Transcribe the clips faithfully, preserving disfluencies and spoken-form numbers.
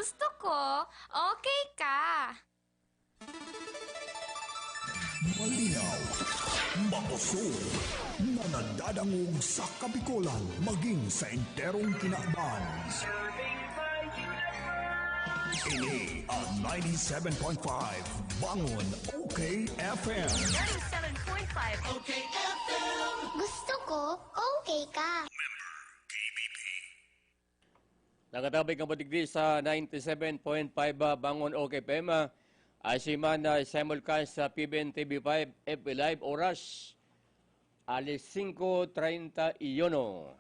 Gusto ko, okay ka. Malinaw, makusog, na nadadangog sa Kabikolan maging sa enterong kinaban. Ini ang ninety-seven point five Bangon OK F M. Ninety-seven point five OK F M. Gusto ko, okay ka. Nakatabig ang digdi sa ninety-seven point five, ah, Bangon OK F M, ah, asiman na simulcast sa P B N T V five F B Live, oras alas singko treinta y uno.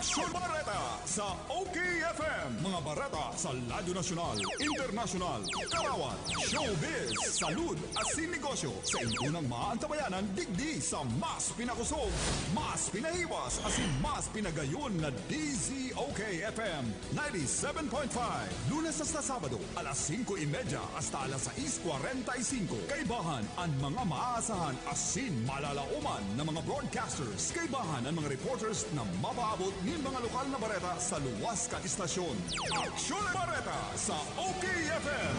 Aksyon Bareta sa OK F M. Mga bareta sa lado nasyonal, internasyonal, karawat, showbiz, salud, asin negosyo sa inyo nang maantabayanan digdi sa mas pinakusog, mas pinahiwas, asin mas pinagayon na D Z O K F M ninety-seven point five. Lunes hasta Sabado, alas singko y media hasta alas sais kwarenta y singko. Kaibahan an mga maaasahan asin malalaoman na mga broadcasters. Kaibahan an mga reporters na mapaabot nin mga lokal na bareta sa luwas kan istasyon. Aksyon Bareta sa OK F M.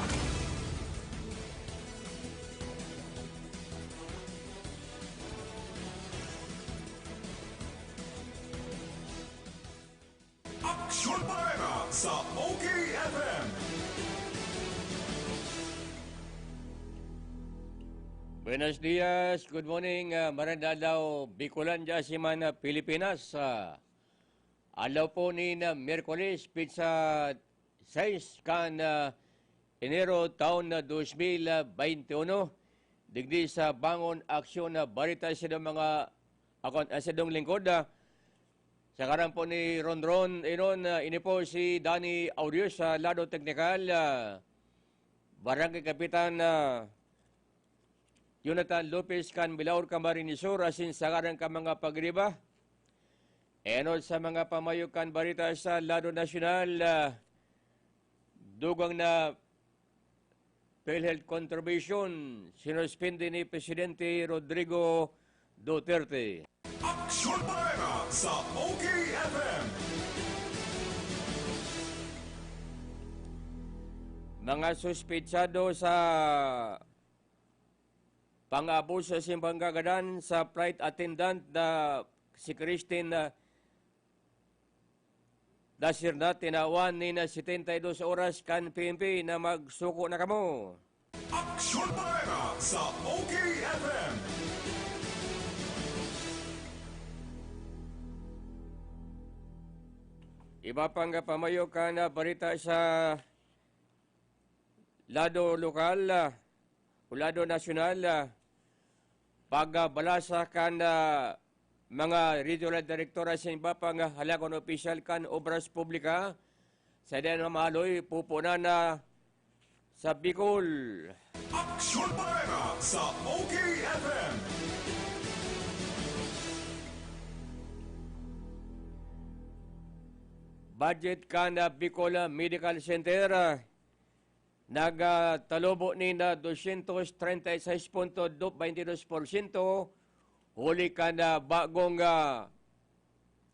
Aksyon Bareta sa OK F M. Buenos dias, good morning, ah, marhay na aldaw, Bicolandia, Semana, Pilipinas. Ah, aldaw po ni na Miyerkules, petsa sais kan, ah, Enero, taon na dos mil bainti uno. Digdi sa Bangon Aksyon na Bareta, sa mga akon, ah, sa dong lingkod, ah, sa ngaran po ni Ronron Enon, ah, ini po si Danny Audio sa lado teknikal, ah, Barangay Kapitan, ah, Jonathan Lopez kan Bilaur, Camarines Sur, asin sa ngaran kan mga pagriba. Enot sa mga pamayo kan bareta sa lado nasyonal, ah, dugang na PhilHealth contribution, sinuspindi ni Presidente Rodrigo Duterte. Aksyon Bareta sa OK F M. Mga suspetsado sa pang-abuso sa simbang kagadan sa flight attendant na si Christine, ah, Dasirna, tinawan nin setenta y dos oras kan P N P na magsuko na kamo. Aksyon Bareta sa OK F M. Iba pang pamayo kan bareta sa lado lokal, ah, o lado nasyonal, ah, pagbalasa kan, ah, mga regional direktor asin iba pang halagon opisyal kan Obras Publika, sa diyan mamaloy, pupunan na sa Bicol. Aksyon Bareta sa OK F M. Budget kan, ah, Bicol, ah, Medical Center, ah, nagtalubo nin, ah, dosyentos treinta y seis punto baintidos porsyento huli kan, ah, bagong, ah,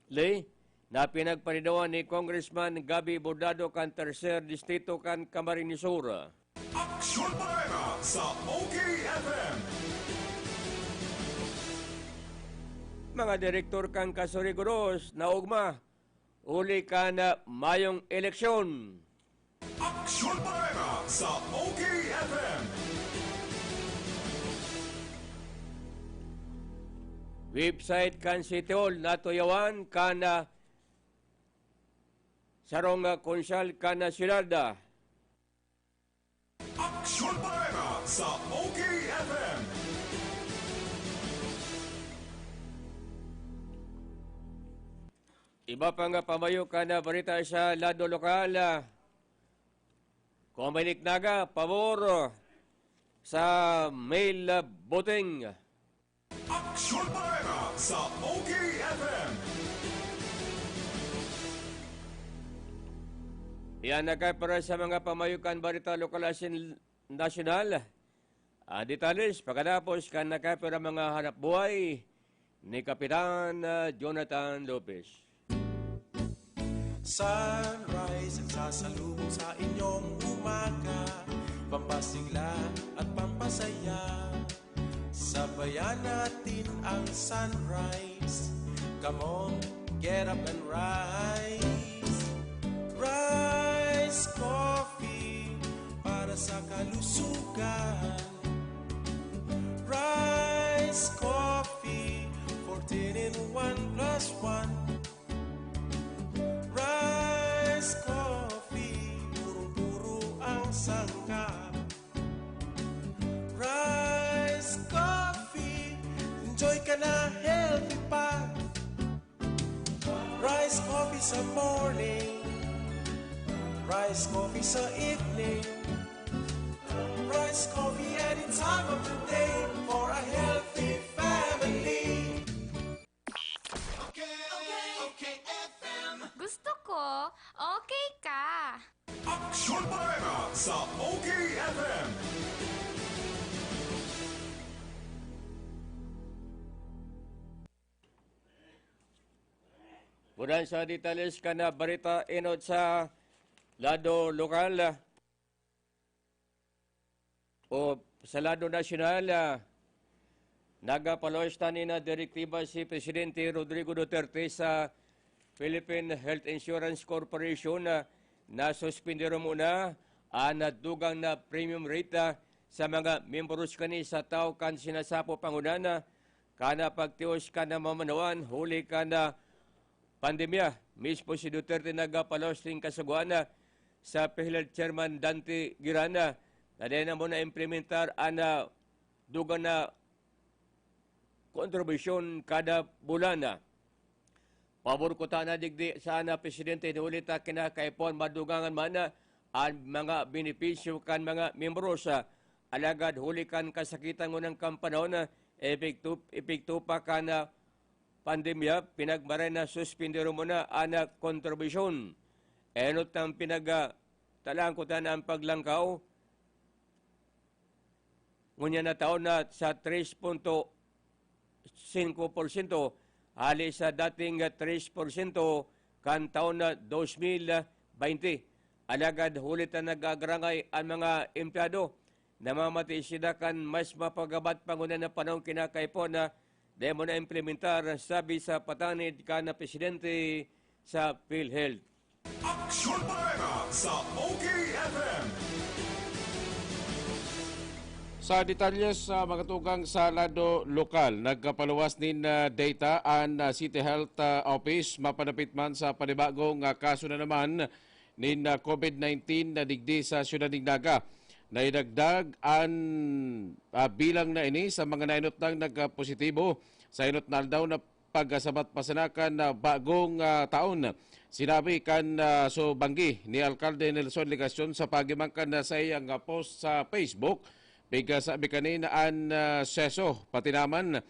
ley na pinagpanidawan ni Congressman Gabby Bordado kan Tercer Distrito kan Camarines Sur. Aksyon Bareta sa OK F M. Mga direktor kan Kasurigoros na ugma, huli kan, ah, mayong eleksyon. Aksyon Bareta sa OK F M. Website kan City Hall natuyawan kan, ah, sarong, ah, konsyal kan, ah, syudad, ah. Aksyon Bareta sa OK F M. Iba pang pamayo kan bareta sa lado lokal, ah, Comelec Naga, pabor sa mail voting. Aksyon Bareta sa OK F M. Iyan nagkapira sa mga pamayo kan bareta lokal asin nasyonal. Ang detalles, pagkatapos kan nagkapira mga hanap buhay ni Kapitan, ah, Jonathan Lopez. Sunrise ang sasalubong sa inyong umaga, pampasigla at pampasaya. Sabayan natin ang sunrise. Come on, get up and rise. Rise Coffee para sa kalusugan. Rise Coffee, fourteen in one plus one. Rice Coffee, purong-puro ang sangkap. Rice Coffee, enjoy ka na, healthy pa. Rice Coffee sa morning, Rice Coffee sa evening, Rice Coffee any time of the day for a healthy family. Gusto ko, okay ka. Aksyon Bareta sa O K F M. Budan sa detalles kan bareta enot sa lado lokal. O sa lado nasyonal, ah, nagapaluwas na nin direktiba si Presidente Rodrigo Duterte sa Philippine Health Insurance Corporation na nasuspendero muna an dugang na premium rate, ah, sa mga miyembros kani sa taw kan sinasapo pangunana kan pagtios kan mamanawan huli kan pandemya. Mismo si Duterte nagpaluwas nin kasagwaan sa PhilHealth Chairman Dante Girana na dai na muna implementar an dugang na kontribusyon kada bulan. Pabor ko ta na digdi sa ana presidente, huli ta kinakaipon madugangan man an mga benepisyo kan mga miyembros. Alagad huli kan kasakitan ngunang kan panahon, epekto, epekto pa kan pandemya, pinagmaray na suspendero muna an kontribusyon. Enot nang pinagtalaan ko an paglangkaw ngunyan na taon na sa tres punto singko porsyento, hali sa dating tres porsyento kan taon na dos mil baynte. Alagad huli ta nag-agrangay an mga empleyado, namamati sila kan mas mapagabat pangunang na panahon kinakaipon na dai mo na implementar, sabi sa patanid kan presidente sa PhilHealth. Aksyon Bareta sa O K F M. Sa detalye sa mga tugang sa lado lokal, nagkapaluwas nin ah, data an ah, City Health ah, Office mapanapit man sa panibagong ah, kaso na naman nin ah, COVID nineteen na digdi sa siyudad nin Naga. Naidagdag an ah, bilang na ini sa mga nainutnang nagpositibo sa inot na aldaw na pagkasabat pa sana kan ah, bagong ah, taon. Sinabi kan ah, subanggi ni Alkalde Nelson Legacion sa pagiman kan ah, sa iyang ah, post sa Facebook, pigkasabi kanina an ah, seso, pati naman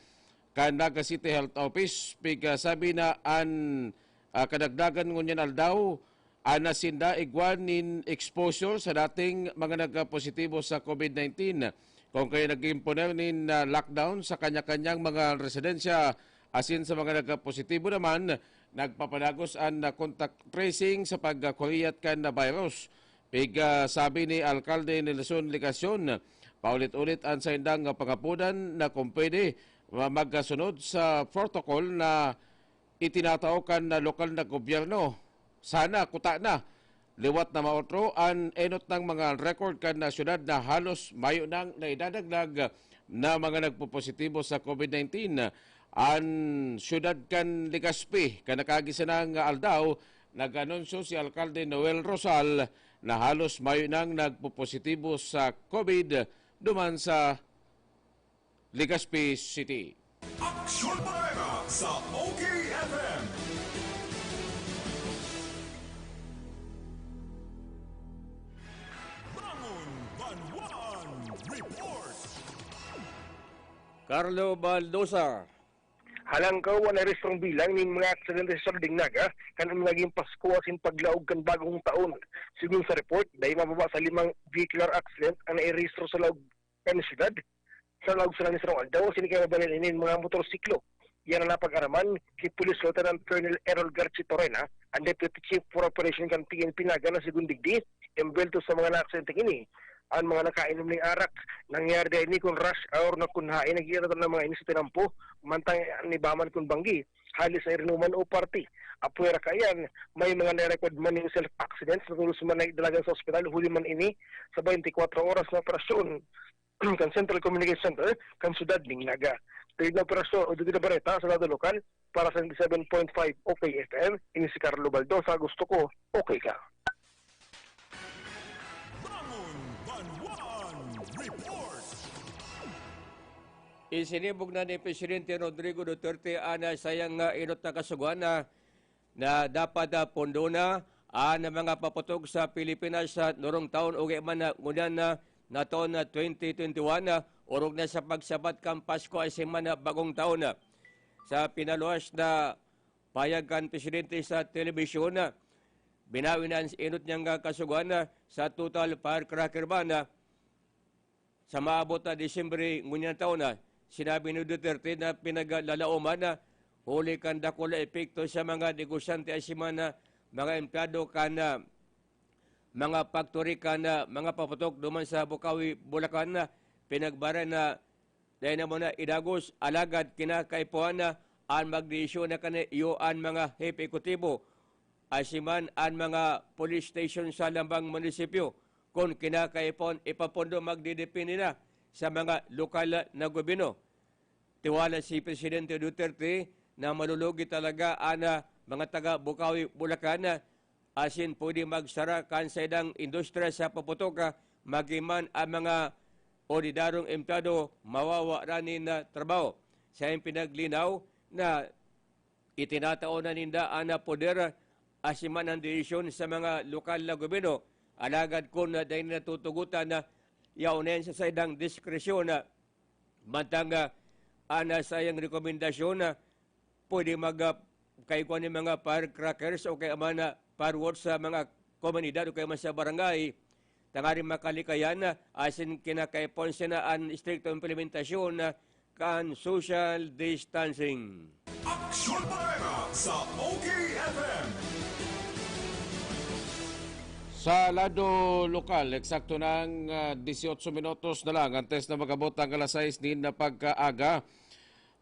kan Naga City Health Office, pigkasabi na an ah, kadagdagan ngunyan aldaw, an sinda igwa nin exposure sa dating mga nagkapositibo sa COVID nineteen. Kung kaya nag-imponer nin ah, lockdown sa kanya-kanyang mga residensya, asin sa mga nagkapositibo naman, nagpapadagos an ah, contact tracing sa pagkakuyat kan ah, virus. Pigkasabi ni Alkalde Nelson Legacion, paulit-ulit an saindang pangapodan na kung pwede, ma- magkasunod sa protocol na itinatao kan ah, lokal na gobyerno. Sana, kuta na, liwat na maotro an enot ng mga record kan ah, syudad na halos mayo nang naidadagdag na mga nagpopositibo sa COVID nineteen. An syudad kan Legazpi, kan nakagisan nga aldaw, nag-anunsyo si Alkalde Noel Rosal na halos mayo nang nagpopositibo sa COVID duman sa Legazpi City. Aksyon Bareta sa O K F M. Bangon Banwan Report. Carlo Baldosa. Halangkaw an narehistrong bilang nin mga aksidente sa Salding Naga kan naging Pasko asin paglaog kan Bagong Taon. Sigon sa report, dai mababa sa limang vehicular accident ang nairehistro sa laog kan syudad. Sa laog sa nangin sarong aldaw, sini kaya mabalhin nin mga motorsiklo. Yan ang napag-araman ni Police Lieutenant Colonel Errol Garchi Torena Ang Deputy Chief for Operation kan P N P Naga na si Gundigdi, embwelto sa mga naaksidente ini. Ang mga nakainom ning arak, nangyari din ini kun rush hour na kun haen nagkikita na mga ini sa tinampo, mantang ni baman kun banggi, hali sa irinuman o party. Apwera kaiyan, may mga na-record man ning self-accidents na tolos man na idalagan sa ospital, huli man ini sa twenty-four oras na operasyon kan Central Communication Center kan siyudad ning Naga. Dagdag na operasyon o dagdag na bareta sa lado lokal para sa ninety-seven point five O K F M, ini si Carlo Baldosa, gusto ko, okay ka. Bangon Banwaan Report. Isinibog na ni Presidente Rodrigo Duterte an sayang nga inot na kasugoan na, na dapat ah, pondo na an mga paputog sa Pilipinas sa nurong taon o man na ngunyan na, na taon na twenty twenty-one, ah, orog na sa pagsabat kan Pasko ay semana bagong taon. Sa pinaluwas na payag kan presidente sa telebisyon, binawi na an inot niyang kasugoan sa Total Firecracker Ban sa maabot na Disyembre ngunyan taon na. Sinabi ni Duterte na pinaglalaoman na huli kan dakul na epekto sa mga negosyante asin man na mga empleyado kan ah, mga faktori kan ah, mga paputok duman sa Bukawi, Bulacan na pinagbaran na dai na muna idagos, alagad kinakaipuhan na an magdesisyon na kan iyo an mga hepe ekutibo asin man an mga police station sa lambang munisipyo. Kun kinakaipuhan ipapondo, magdedepende na sa mga lokal na gobyerno. Tiwala si Presidente Duterte na malulugi talaga an ah, mga taga Bukawi, Bulacan, ah, asin pwede magsara kan saindang industriya sa paputok, ah, magin man ang mga ordinaryong empleyado mawawaran nin ah, trabaho. Sa iyang pinaglinaw na itinatao na ninda an ah, poder asin man an desisyon sa mga lokal na gobyerno, alagad kun ah, dai na natutugotan na yaon na yan sa saindang diskresyon na mantang ah, an ah, saiyang rekomendasyon na pwede mag ah, kaigwa nin mga firecrackers o kaya man na fireworks sa mga komunidad o kaya man sa barangay, tanganing makalikayan na asin kinakaipuhan sana an istrikto implementasyon na kan social distancing. Aksyon Bareta sa O K F M. Sa lado lokal, eksakto nang ah, dieciocho minutos na lang antes na mag-abot ang alas sais nin na pagkaaga.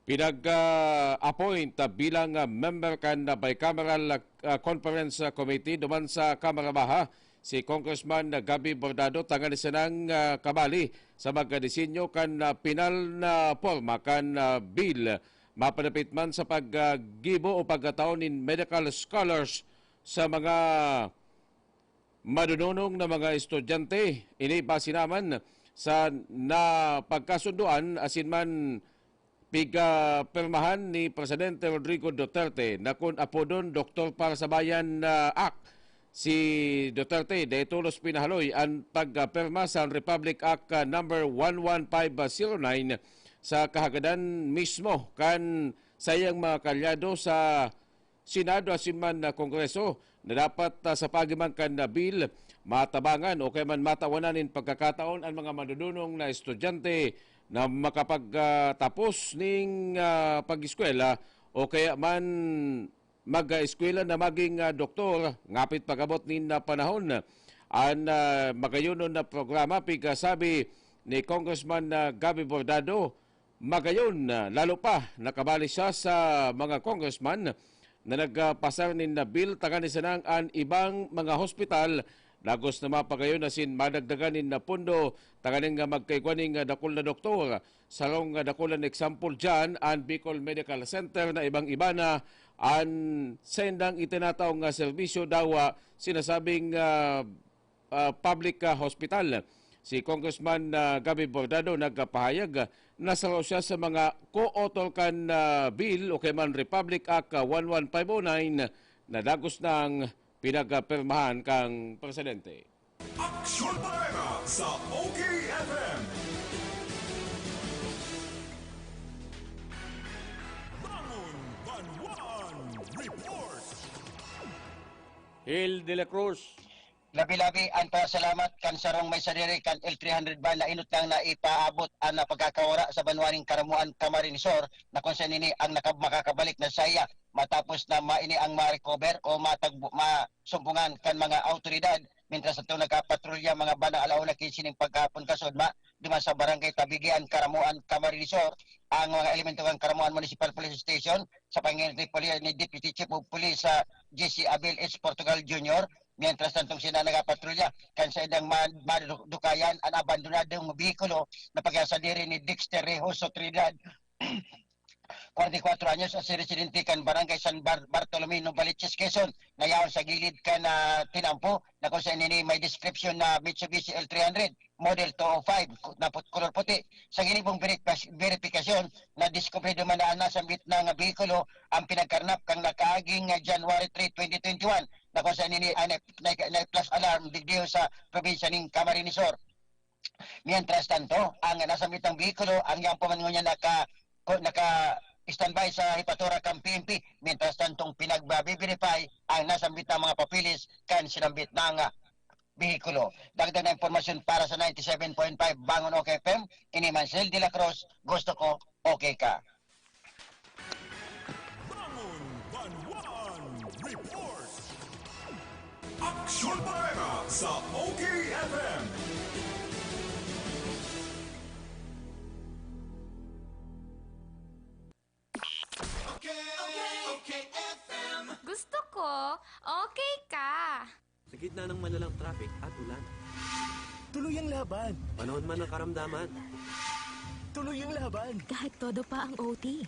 Pinag-appoint bilang ah, member kan ah, Bicameral ah, Conference ah, Committee duman sa Kamara Baha si Congressman Gabby Bordado tanganing sanang ah, kabali sa magdisenyo kan ah, pinal na porma kan ah, bill. Mapadapit man sa paggibo o pagkatao nin medical scholars sa mga madununong na mga estudyante. Ini base naman sa napagkasundoan asin man pigpirmahan ni Presidente Rodrigo Duterte na kun apodon Doktor para sa Bayan na Act si Duterte, dai tolos pinahaloy an pagpirma sa Republic Act ah, number one one five zero nine sa kahagadan mismo kan saiyang mga kaalyado sa Senado asin man na Kongreso na dapat ah, sa paagi man kan ah, bill, matabangan o kaya man matawan nin pagkakataon an mga madununong na estudyante na makapagtapos ning ah, pag-eskwela o kaya man mag-eskwela na maging ah, doktor ngapit pag-abot nin ah, panahon. An ah, magayonon na programa, pigkasabi ni Congressman ah, Gabby Bordado, magayon, ah, lalo pa nakabali siya sa mga congressman na nagpasar nin na bill tanganing sanang an ibang mga hospital dagos na mapagayon asin madagdagan nin na pondo tanganing nga magkaigwa nin nga dakul na doktor. Sarong nga dakulang example diyan an Bicol Medical Center na ibang-iba na an saindang itinataong nga serbisyo dawa sinasabing ah, ah, public ah, hospital. Si Congressman ah, Gabby Bordado nagpahayag ah, na saro siya sa mga co-author kan ah, bill o kaya man Republic Act ah, one one five oh nine na dagos nang pinagpirmahan kang presidente. Aksyon Bareta sa O K F M. Bangon Banwaan Report. Hil de la Cruz. Labi-labi ang pasalamat kan sarong may sadiri kan L three hundred ban na inot lang na ipaabot ang napagkakawara sa banwa ning Karamuan, Camarines Sur, na kung saan ini ang nakab- makakabalik na saya matapos na maini ang ma-recover o matagbo, masumpungan kan mga awtoridad. Mientras tanto, nagkapatrolya mga bandang alauna kinse ning paghapon kasudma, duman sa barangay Tabigian, Caramoan, Camarines Sur, ang mga elemento kan Caramoan Municipal Police Station sa panginig ni Poli-, ni Deputy Chief of Police sa G C Abel H. Portugal Junior. Mientras tantong sila nagapatrolya, kan saindang ma-, madukayan an abandonadong behikulo na pagkasadiri ni Dexter Rehoso Trinidad, kwarenta y kwatro anyos, asin residente kan Barangay San Bar-, Bartolome, Novaliches, Quezon, na yaon sa gilid kan, ah, tinampo na kung saan ini may description na Mitsubishi L three hundred, model two oh five, ku-, na put-, kulor puti. Sa ginibong veripas-, verifikasyon, nadiskubre duman na ang nasambit na nga behikulo ang pinagkarnap kan nakaaging, ah, January three, twenty twenty-one, na kung saan ini ay na, na, na flash alarm digdi sa probinsya ning Camarines Sur. Mientras tanto, ang nasambitang behikulo, ang yaon pa man ngunyan naka-, ko-, naka-standby sa hepatura kan P N P. Mientras tantong pinagbe-verify ang nasambitang mga papeles kan sinambit na nga behikulo. Dagdag na impormasyon para sa ninety-seven point five Bangon OK F M, ini Mansel de la Cruz, gusto ko, okay ka. Bangon Banwaan Report. Aksyon Bareta sa OK F M. Okay, okay, okay, F M. Gusto ko, okay ka. Sa gitna ng malalang traffic at ulan. Tuloy ang laban. Panahon man ng karamdaman. Tuloy ang laban. Kahit todo pa ang O T.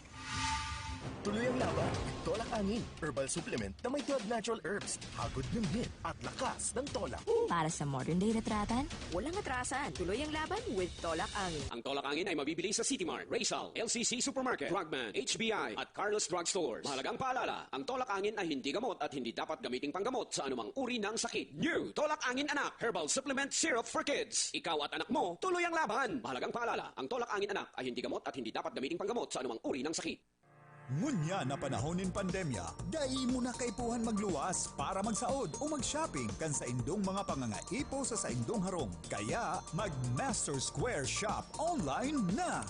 Tuloy ang laban with Tolak Angin, herbal supplement na may twelve natural herbs, hagod ng hit at lakas ng tolak. Para sa modern day na tratan, walang atrasan. Tuloy ang laban with Tolak Angin. Ang Tolak Angin ay mabibili sa City Mart, Rizal, L C C Supermarket, Drugman, H B I, at Carlos Drug Stores. Mahalagang paalala, ang Tolak Angin ay hindi gamot at hindi dapat gamiting panggamot sa anumang uri ng sakit. New Tolak Angin Anak, Herbal Supplement Syrup for Kids. Ikaw at anak mo, tuloy ang laban. Mahalagang paalala, ang Tolak Angin Anak ay hindi gamot at hindi dapat gamiting panggamot sa anumang uri ng sakit. Ngunyan na panahon nin pandemya, dai mo na kaipuhan magluwas para magsaod o mag-shopping kan saindong mga pangangaipo sa saindong harong. Kaya, mag-Master Square Shop online na!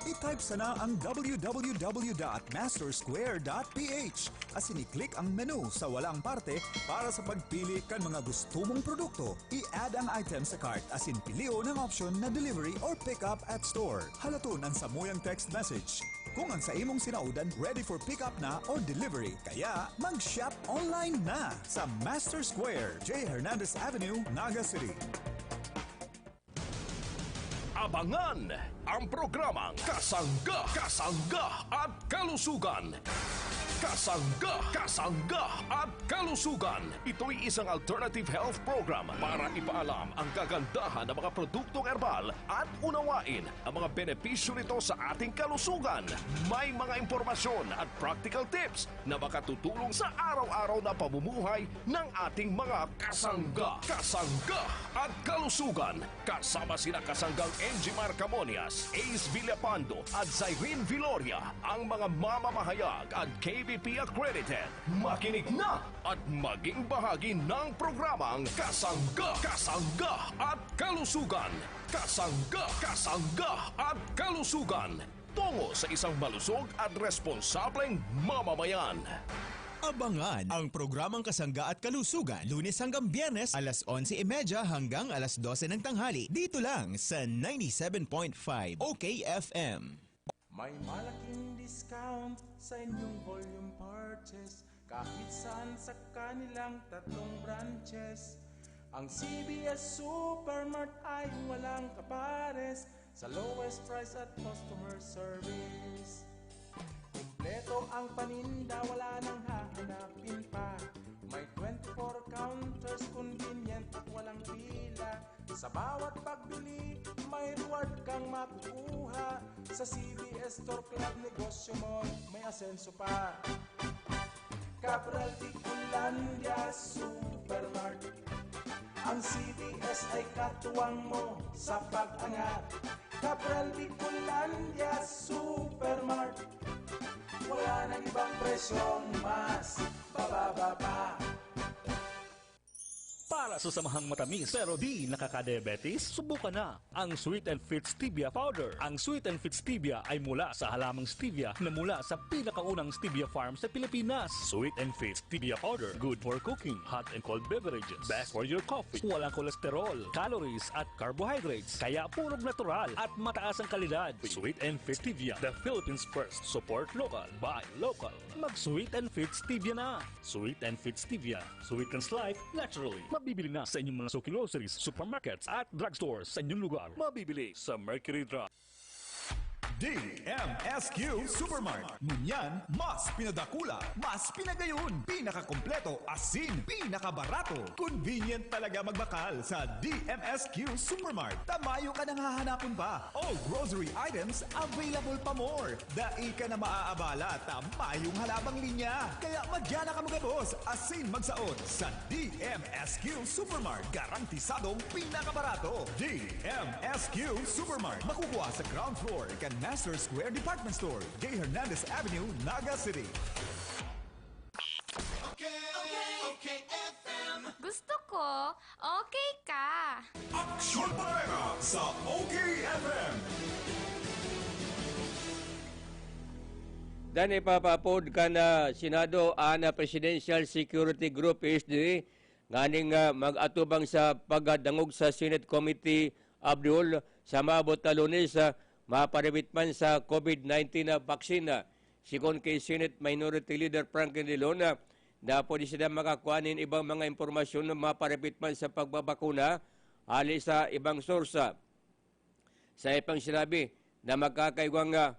I-type sana ang w w w dot master square dot p h asin i-click ang menu sa walang parte para sa pagpili kan mga gusto mong produkto. I-add ang item sa cart asin pilion ang option na delivery or pick up at store. Halaton an samuyang text message kung ang sa imong sinaodan ready for pick up na or delivery. Kaya, mag-shop online na sa Master Square, J Hernandez Avenue, Naga City. Abangan ang programang Kasangga, Kasangga at Kalusugan. Kasangga, Kasangga at Kalusugan. Ito'y isang alternative health program para ipaalam ang kagandahan ng mga produktong herbal at unawain ang mga benepisyo nito sa ating kalusugan. May mga impormasyon at practical tips na makatutulong sa araw-araw na pamumuhay ng ating mga kasangga, kasangga at kalusugan. Kasama sina kasanggang Enjimar Camonias, Ace Villapando at Zyrene Viloria, ang mga mamamahayag at K B P accredited. Makinig na at maging bahagi ng programang Kasangga, Kasangga at Kalusugan. Kasangga, Kasangga at Kalusugan. Tungo sa isang malusog at responsableng mamamayan. Abangan ang programang Kasangga at Kalusugan, Lunes hanggang Biyernes, alas onse y media hanggang alas dose ng tanghali, dito lang sa ninety-seven point five O K F M. May malaking discount sa inyong volume purchase kahit saan sa kanilang tatlong branches. Ang C B S Supermart ay walang kapares sa lowest price at customer service. Kumpleto ang paninda, wala nang hahanapin pa. May twenty-four counters, convenient at walang pila. Sa bawat pagbili, may reward kang makukuha. Sa C B S Store Club, negosyo mo may asenso pa. Cabral Bicolandia Supermart. Ang C B S ay katuwang mo sa pag-angat. Cabral Bicolandia Supermart. Wala nang ibang presyong mas bababa pa. Para Sa samahang matamis pero di nakakadiabetes, subukan na ang Sweet and Fit Stevia Powder. Ang Sweet and Fit Stevia ay mula sa halamang stevia na mula sa pinakaunang stevia farm sa Pilipinas. Sweet and Fit Stevia Powder, good for cooking, hot and cold beverages, best for your coffee. Walang kolesterol, calories at carbohydrates, kaya purong natural at mataas ang kalidad. Sweet and Fit Stevia, the Philippines first. Support local, buy local. Mag Sweet and Fit Stevia na. Sweet and Fit Stevia, sweetens life naturally. Mabibili na sa inyong mga suki groceries, supermarkets at drugstores sa inyong lugar. Mabibili sa Mercury Drug. D M S Q Supermart. Ngunyan, mas pinadakula, mas pinagayon, pinakakompleto, asin pinakabarato. Convenient talaga magbakal sa D M S Q Supermart. Tamayo ka nang hahanapon pa. All grocery items available pa more. Dai ka na maaabala ta mayong halabang linya. Kaya madya na kamo gabos asin magsaot sa D M S Q Supermart. Garantisadong pinakabarato. D M S Q Supermart. Makukuha sa ground floor kan Master Square Department Store, Jay Hernandez Avenue, Naga City. Okay, okay, F M. Gusto ko, okay ka. Aksyon Bareta sa O K F M. Dan ipapaapod kan ah, Senado an ah, Presidential Security Group, P S G, nganing ah, mag-atubang sa pagdangog sa Senate Committee of the Whole sa maabot na Lunes, ah, maparibit man sa COVID nineteen na vaccine. Ah, Sigon ki Senate Minority Leader Franklin Drilon, ah, na pwede sila makakua nin ibang mga impormasyon na maparibit man sa pagbabakuna hali sa ibang source. Ah, Sa ipang sinabi na magkakaigwang ah,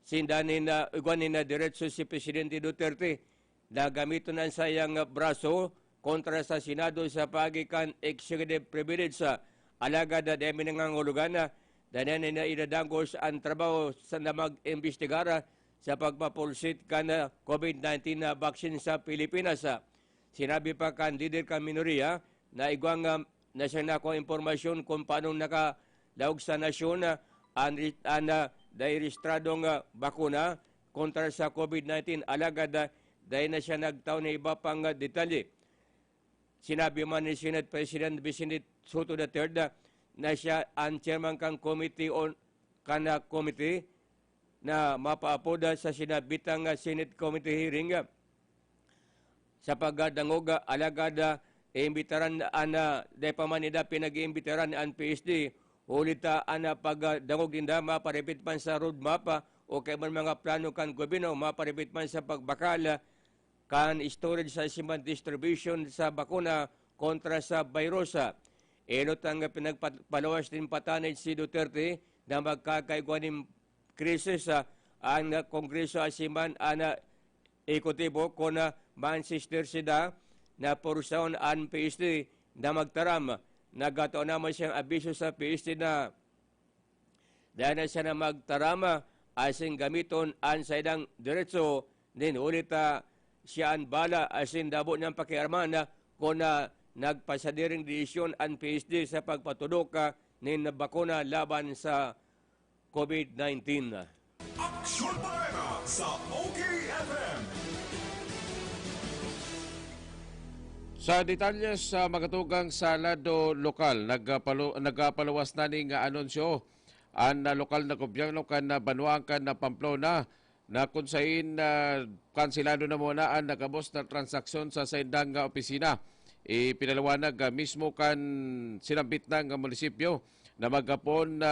sinda nin ah, igwa nin ah, diretso si Presidente Duterte na gamiton an saiyang ah, braso kontra sa Senado sa paagi kan executive privilege. Ah, alagad na dai mi nangangulugan na dai na idadangos an trabaho sa na mag-imbestigar ah, sa pagpapulsit kan ah, COVID nineteen na vaccine sa Pilipinas. Ah, Sinabi pa kan lider kan minoriya na igwang ah, na siya nakuha impormasyon kung paano nakalaog sa nasyon ah, an, ri- an ah, dai rehistradong ah, bakuna kontra sa COVID nineteen, alagad ah, dai na siya nagtao na iba pang ah, detalye. Sinabi man ni Senate President Vicente Sotto the third ah, na siya an chairman kan committee on kan ah, committee na mapaapod ah, sa sinabitang ah, Senate Committee hearing. Ah, sa pagdangog, ah, alagad ah, iimbitaran an ah, dai pa man nida pinag-iimbitaran an P S D, huli ta an ah, pagdangog ninda maparipit man sa roadmap ah, o kaya man mga plano kan gobyerno maparipit man sa pagbakal ah, kan storage sa siman distribution sa bakuna kontra sa virus. Ah, enot ang pinagpaluwas nin patanid si Duterte na magkakaigwa nin krisis ah, ang Kongreso asiman an ah, Ehekutibo kun ah, ma-insistir sinda na porsaon an P S D na magtaram. Nagkatao naman siyang abiso sa P S D na dai na siya na magtaram ah, asin gamiton an saindang deretso nin huli ta siya an bala asin dabo niyang pakiaraman ah, kun ah, nagpasadiring desisyon an P S D sa pagpatudok ah, nin bakuna laban sa COVID nineteen. Aksyon Bareta sa O K F M. Sa detalye sa magatugang sa lado lokal, nagpalo, nagpaluwas na ning anunsyo an ah, lokal na gobyerno kan ah, banwaan kan ah, Pamplona na kun sain ah, kanselado na muna an nagabos na transaksyon sa saindang ah, opisina. Ipinaliwanag ah, mismo kan sinambit na nga munisipyo na maghapon na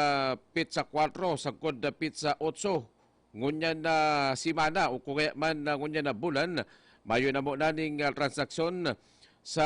pitsa kwatro sagkod na pitsa otso ngunyan na semana o kaya man na ngunyan na bulan, mayo na mo naning ah, transaksyon sa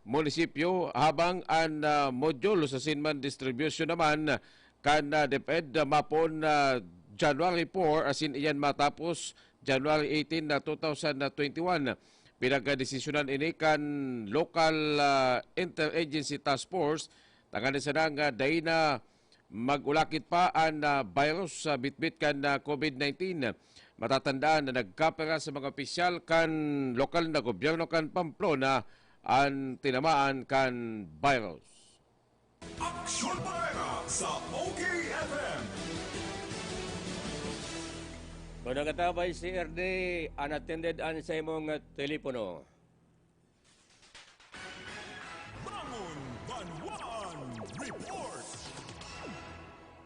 munisipyo, habang an ah, module sa sinman distribution naman kan ah, DepEd ah, mapon na January four asin iyan matapos January eighteen na two thousand twenty-one. Pinagdesisyonan ini kan Local ah, Interagency Task Force tanganing sana nga dai na mag-ulakit pa an ah, virus sa bitbit kan ah, COVID nineteen. Matatandaan na nagkapira sa mga opisyal kan lokal na gobyerno kan Pamplona an tinamaan kan virus. Aksyon Bareta sa O K F M. Kung nakatabay si R D, unattended an sa imong telepono.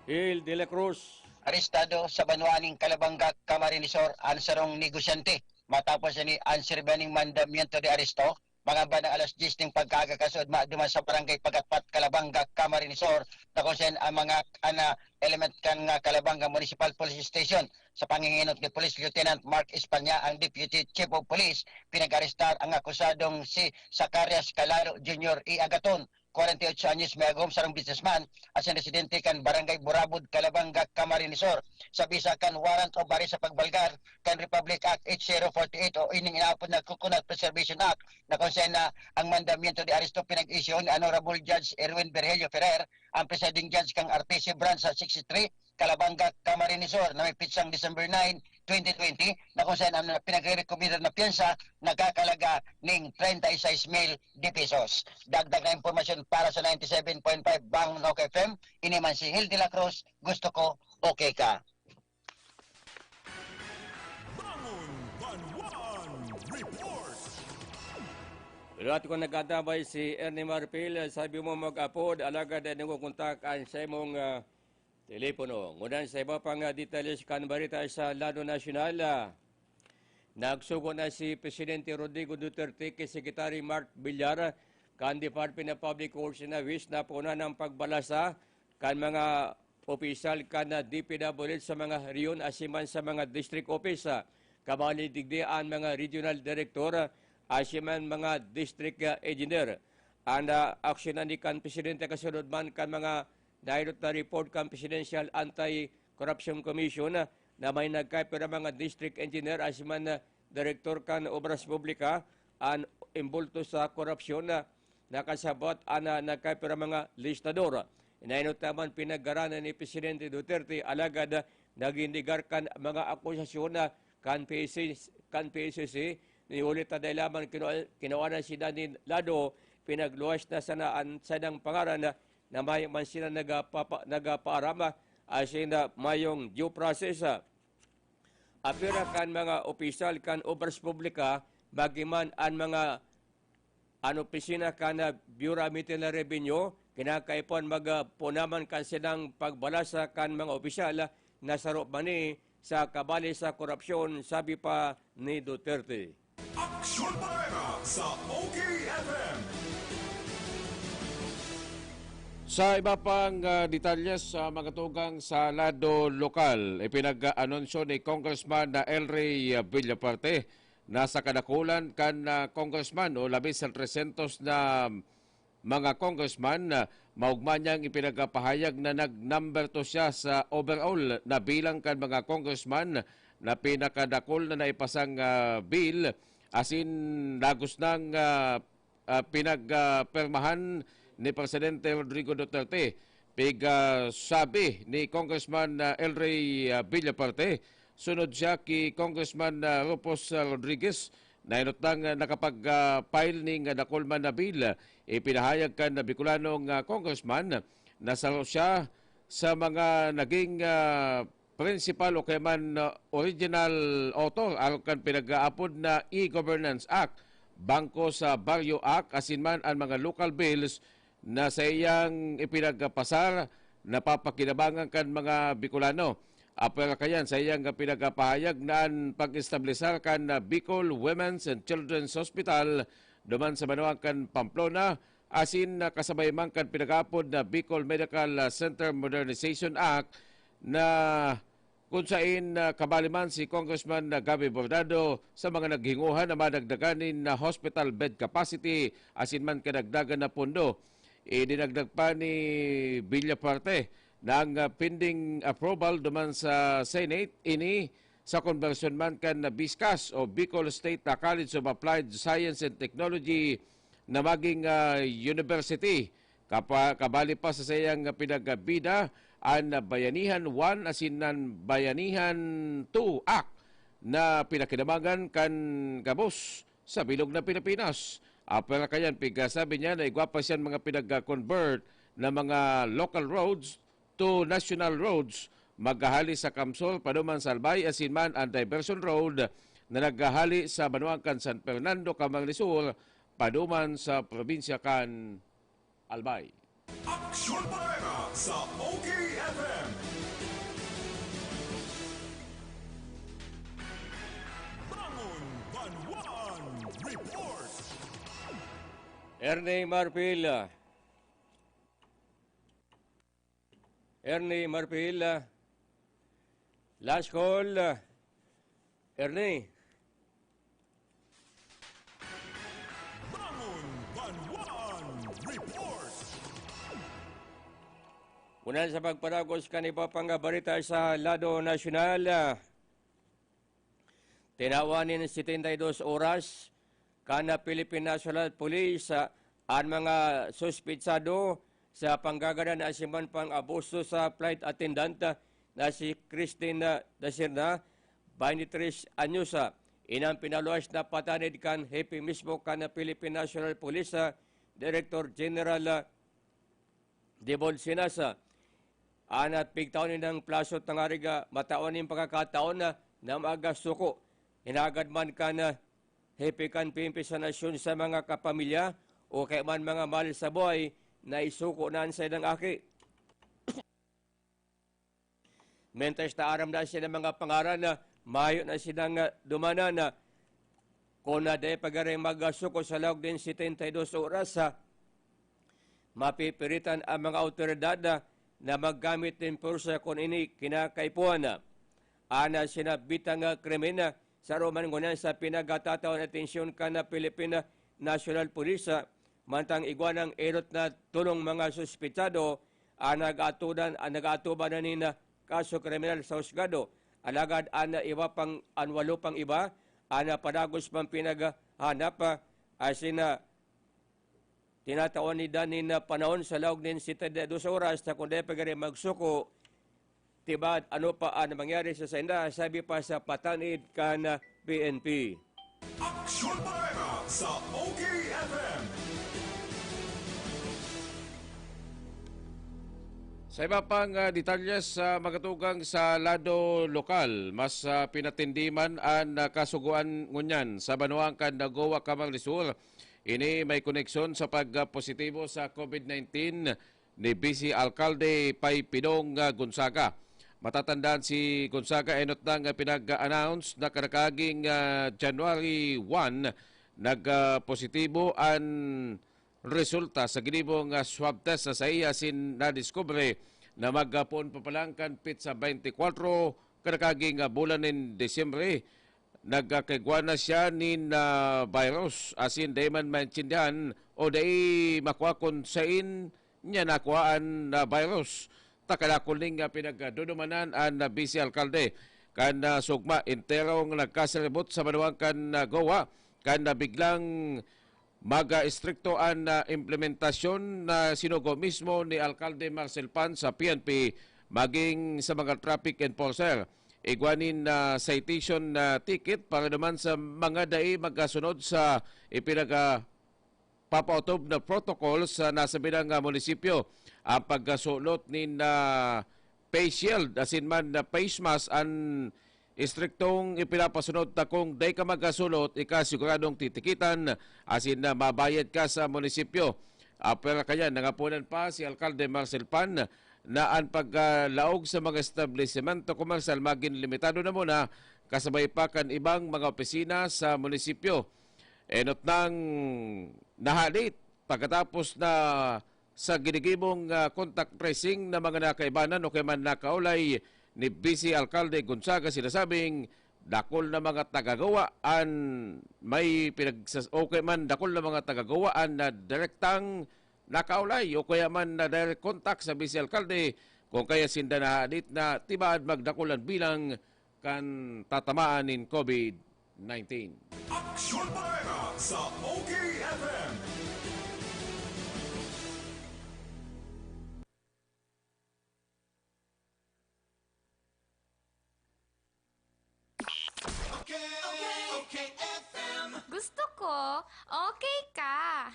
Hill de la Cruz. Arestado sa banwa ning Calabanga, Camarines Sur, an sarong negosyante. Matapos ini, an sirbi ning mandamiento de aresto, mga bandang alas diyes ning pagkaaga kasuodma duman sa barangay Pagatpat, Calabanga, Camarines Sur, na kung saan ang mga ana element kan nga Calabanga Municipal Police Station sa panginginot ni Police Lieutenant Mark Espanya, ang Deputy Chief of Police, pinag-arestar ang akusadong si Zacarias Calaro Junior E. Agaton, kwarenta y ocho anyos, may agom, sarong businessman, asin residente kan Barangay Burabod, Calabanga, Camarines Sur, sa bisa kan Warrant of Arrest sa pagbalgar kan Republic Act eight zero forty eight o ining inaapod na Coconut Preservation Act, na kung saan na ang mandamiento de aresto pinag-issue ni Honorable Judge Erwin Virgilio Ferrer, ang presiding judge kan R T C Branch sa sixty-three, Calabanga, Camarines Sur, na may pitsang December nine, twenty twenty, na kung saan ang pinagre-recommendar na piyansa nagkakalaga ning treinta y seis mil de pesos. Dagdag na impormasyon para sa ninety-seven point five Bangkok F M, ini man si Hill de la Cruz, gusto ko, okay ka. Bangon Banwaan Report! Pero ato kong nagkatabay si Ernie Marpil, sabi mo mag-apod, alagad ay nagkukontak ang sa imong ah, telepono. Ngunyan sa iba pang ah, detalye kan barita sa lado nasyonal, ah, nagsugo na si Presidente Rodrigo Duterte kay Secretary Mark Villar kan Department of Public Works and Highways na puna ng pagbalasa kan mga opisyal kan ah, D P W H sa mga rehiyon asin man sa mga district office. Ah, kabali digdi an mga regional director, ah, asin man mga district ah, engineer. An ah, aksyonan ni kan Presidente kasunod man kan mga nairot na report kan Presidential Anti-Corruption Commission, ah, na may nagkapira mga district engineer asin man ah, direktor kan Obras Publika an imbulto sa korupsyon na nakasabot an ah, nagkapira mga listador. Inainot naman pinaggaranan ni Presidente Duterte alagad ah, nagin negar kan mga akusasyon na kan P S C, kan P S C C, ni ulit na dahil lamang kinu- kinuha na sila ni Lado, pinagluwas na sana ang sanang pangaran na, na may man sila nagapapa, nagapaaram ah, asin na mayong due process. Ah. Apira kan mga opisyal kan Obras Publika, magiman an mga an opisina kan ah, Bureau of Internal Revenue, kinakaipon magpunaman kan silang pagbalasa kan mga opisyal na saro man ni sa kabali sa korupsyon, sabi pa ni Duterte. Aksyon Bareta sa O K F M. Sa iba pang ah, detalye sa mga tugang sa lado lokal, ipinag-anunsyo ni Congressman na El Rey Villaparte na sa kadakulan kan ah, congressman o labis sa trescientos na mga congressman, ah, maugma niyang ipinagpahayag na nag-number two siya sa overall na bilang kan mga congressman na pinakadakul na naipasang ah, bill, asin dagos nang ah, ah, pinagpirmahan ni Presidente Rodrigo Duterte. Pigsabi ni Congressman ah, El Rey ah, Villaparte, sunod siya ki Congressman ah, Rufus ah, Rodriguez na inutang ah, nakapag-file ning ah, dakul man na bill. Ipinahayag kan Bicolanong ah, congressman na saro siya sa mga naging ah, principal o kaya man ah, original author arog kan pinag-aapod na e-Governance Act, Bangko sa Baryo Act, asin man an mga local bills na sa iyang ipinagpasar napapakinabangan kan mga Bicolano. Apwera kayan, sa iyang pinagpahayag na an pag-establisar kan ah, Bicol Women's and Children's Hospital duman sa banwaan kan Pamplona, asin ah, kasabay man kan pinag-aapod na Bicol Medical ah, Center Modernization Act na kung sain ah, kabali man si Congressman ah, Gabby Bordado sa mga naghinguhan na madagdagan nin ah, hospital bed capacity asin man kadagdagan na pondo. Idinagdag pa ni Villaparte na ang ah, pending approval duman sa Senate ini sa konbersyon man kan BISCAS o Bicol State College of Applied Science and Technology na maging ah, university. Kapa, kabali pa sa saiyang pinagbida an Bayanihan one asin an Bayanihan two Act na pinakinabangan kan gabos sa bilog na Pilipinas. Apwera kayan, pigsabi niya na igwa pa siyan mga pinag-convert na mga local roads to national roads, maghahali sa Kamsol paduman sa Albay asin man an diversion road na naghahali sa banwaan kan San Fernando, Camarines Sur, paduman sa probinsya kan Albay. Aksyon Bareta sa O K F M. Ernie Marpil. Ernie Marpil. Last call. Ernie. Bangon Banwaan Report. Una sa pagpadagos kan iba pang barita sa lado nasyonal, ah, tinawan nin setenta y dos oras kan Philippine National Police, ah, an mga suspetsado sa panggagadan asin man pang-abuso sa flight attendant, ah, na si Christine, ah, Dacerna, twenty-three anyos, ah. Inang pinaluwas na patanid kan hepe mismo kan Philippine National Police, ah, Director General, ah, Dibon Sinasa. Anat pigtaon nindang plaso tangarig, ah, matawan nin pagkakataon na, na magasuko. Hinagad man kan, ah, hepe kan P N P sa nasyon sa mga kapamilya o kaya man mga mahal sa buhay na isuko na an saindang aki. Mentes na aram na sinda mga pangaran na mayo na sinang, ah, dumanan na kun na dai pa gari magasuko sa laog nin setenta y dos oras, ah, mapipiritan ang mga awtoridad na, na maggamit nin pwersa kun ini kinakaipuhan na. Ana sinabitang, ah, krimen na sa Roman ngunyan sa pinagatatawan atensyon kan Philippine National Police, ah, mantang igwa nang enot na tolong mga suspetsado ang nag-atudan, ang nag-atuban na nin, ah, kaso kriminal sa husgado. Alagad an iba pang, an walo pang iba, an padagos pang pinaghahanap, ah, asin, ah, tinatawan ninda nin, ah, panahon sa laog nin setenta y dos oras na kun dai pa gari magsuko, tibaad ano pa an mangyari sa sainda, sabi pa sa patanid kan, ah, P N P. Aksyon Bareta sa O K F M. Sa iba pang, ah, detalye sa magatugang sa lado lokal, mas, ah, pinatindi man an, ah, kasugoan ngunyan sa banwaan kan Nagoa, Camarines Sur. Ini may koneksyon sa pagpositibo sa COVID nineteen ni Vice Alkalde Pay Pidong, ah, Gonzaga. Matatandaan si Gonzaga enot nang pinag-announce na karakaging, ah, January one, nag, ah, positibo an resulta sa ginibong, ah, swab test sa saiya asin nadiskubre na maghapon pa palang kan petsa twenty-four karakaging, ah, bulan nin Disyembre. Nagkakaigwa na siya nin, ah, virus, asin dai man maintindihan o dai makua kun sain niya nakua an, ah, virus. Ta kadakul ning, ah, pinagdudumanan an, ah, Vice Alkalde kan, ah, sugma, enterong nagkasiribot sa banwaan kan, ah, Goa, kan, ah, biglang mag-estrikto an, ah, implementasyon na sinugo mismo ni Alkalde Marcel Pan sa P N P maging sa mga traffic enforcer. Igwa nin, ah, citation na ticket para naman sa mga dai magkasunod sa ipinaga-, papaotob na protocol sa nasabing, ah, munisipyo. Ang pagkasulot nin, ah, face shield asin man na face mask an estriktong ipinapasunod ta. Kung dai ka magkasulot, ika siguradong titikitan asin na mabayad ka sa munisipyo. Ah, pero kaya nangaponan pa si Alkalde Marcel Pan na an pagkalaog sa mga establisemento komersyal magin limitado na muna, kasabay pa kan ibang mga opisina sa munisipyo. Enot nang nahadit pagkatapos na sa ginigibong, ah, contact tracing na mga nakaibanan o kaya man nakaulay ni Vice Alkalde Gonzaga, sinasabing dakul na mga taga-Goa an may pinagsas-, o kaya man dakul na mga taga-Goa an na direktang nakaulay o kaya man na direct contact sa Vice Alkalde, kung kaya sinda nahadit na tibaad magdakul an bilang kan tatamaan nin COVID nineteen. Aksyon Bareta sa O K F M. Okay, okay, okay, F M. Gusto ko, okay ka.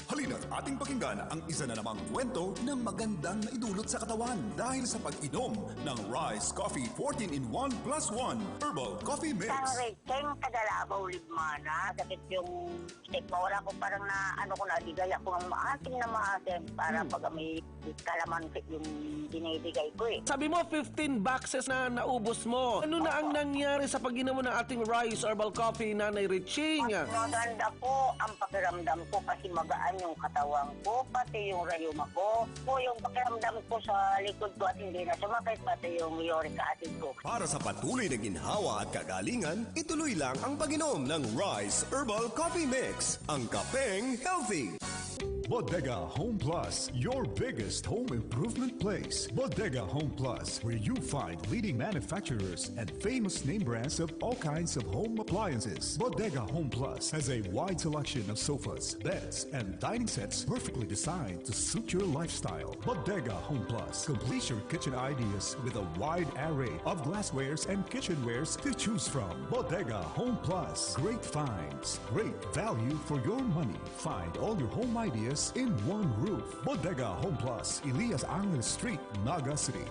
Halina Ating pakinggan ang isa na namang kwento na magandang naidulot sa katawan dahil sa pag-inom ng Rice Coffee fourteen in one plus one Herbal Coffee Mix. Kang Recheng, taga Labaw, Libmana, sakit yung stigma. Wala ko, parang na, ano ko, naligaya ko ng maasim na maasim para pag may kalamansi yung binibigay ko eh. Sabi mo, fifteen boxes na naubos mo. Ano na ang nangyari sa pag-inom mo ng ating Rice Herbal Coffee, Nanay Riching? Maganda po ang pakiramdam ko kasi magaan yung katawan ko, pati yung rayuma ko. Po yung pakiramdam ko sa likod ko at hindi na sumakit, pati yung uric acid ko. Para sa patuloy na ginhawa at kagalingan, ituloy lang ang pag-inom ng Rice Herbal Coffee Mix, ang kapeng healthy. Bodega Home Plus, your biggest home improvement place. Bodega Home Plus, where you find leading manufacturers and famous name brands of all kinds of home appliances. Bodega Home Plus has a wide selection of sofas, beds, and dining sets perfectly designed to suit your lifestyle. Bodega Home Plus completes your kitchen ideas with a wide array of glasswares and kitchenwares to choose from. Bodega Home Plus, great finds, great value for your money. Find all your home ideas in one roof. Bodega Home Plus, Elias Angel Street, Naga City.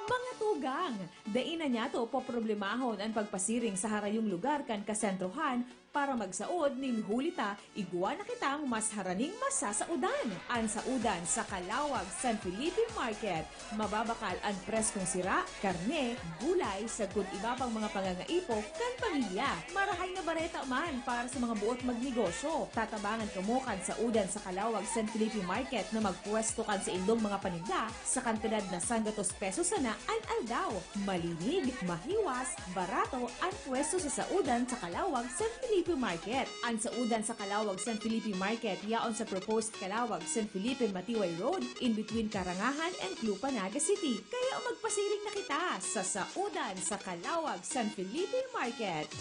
Mga tugang, dai na niyato poproblemahon an pagpasiring sa harayong lugar kan kasentrohan para magsaod nin huli ta igwa na kitang mas haraning masasaodan. An saodan sa Calauag San Felipe Market. Mababakal an preskong sira, karne, gulay, sagkod iba pang mga pangangaipo kan pamilya. Marahay na bareta man para sa mga boot magnegosyo. Tatabangan kamo kan saodan sa Calauag San Felipe Market na magpwesto kan saindong mga paninda sa kantidad na sanggatos pesos sana an aldaw. Malinig, mahiwas, barato an pwesto sa saodan sa Calauag San Felipe Market. An saodan sa Calauag San Felipe Market yaon sa proposed Calauag San Felipe Matiway Road, in between Karangahan and Clupa, Naga City. Kaya magpasiring na kita sa saodan sa Calauag San Felipe Market.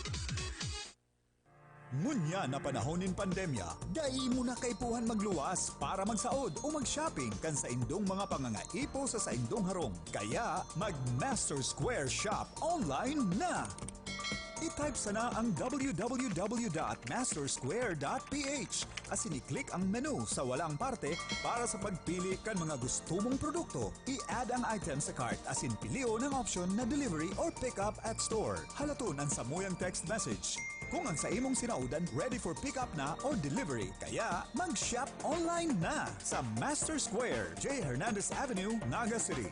Ngunyan na panahon nin pandemya, dai mo na kaipuhan magluwas para magsaod o mag-shopping kan saindong mga pangangaipo sa saindong harong. Kaya, mag-Master Square Shop online na! I-type sana ang www.mastersquare.ph asin i-click ang menu sa walang parte para sa pagpili kan mga gusto mong produkto. I-add ang item sa cart asin pilion ang option na delivery or pick up at store. Halaton ang samuyang text message kung ang sa imong sinaodan ready for pick up na or delivery. Kaya mag-shop online na sa Master Square, J Hernandez Avenue, Naga City.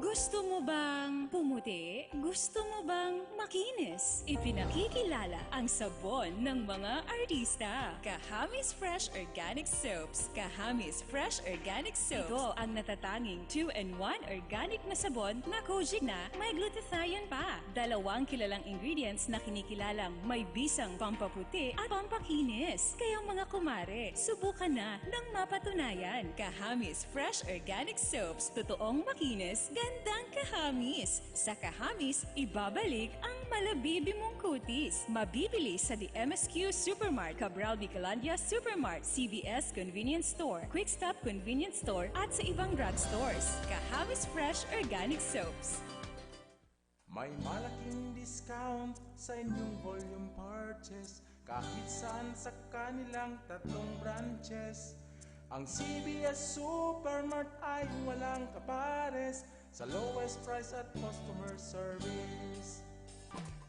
Gusto mo bang pumuti? Gusto mo bang makinis? Ipinakikilala ang sabon ng mga artista. Kahamis Fresh Organic Soaps. Kahamis Fresh Organic Soaps. Ito ang natatanging two-in-one organic na sabon na kojic na may glutathione pa. Dalawang kilalang ingredients na kinikilalang may bisang pampaputi at pampakinis. Kaya mga kumare, subukan na nang mapatunayan. Kahamis Fresh Organic Soaps. Totoong makinis, gandang kahamis. Sa kahamis, ibabalik ang malabibi mong kutis. Mabibili sa The M S Q Supermart, Cabral Bicolandia Supermart, C V S Convenience Store, Quick Stop Convenience Store at sa ibang drugstores. Kahamis Fresh Organic Soaps. May malaking discount sa inyong volume purchase kahit saan sa kanilang tatlong branches. Ang C V S Supermart ay walang kapares sa lowest price at customer service.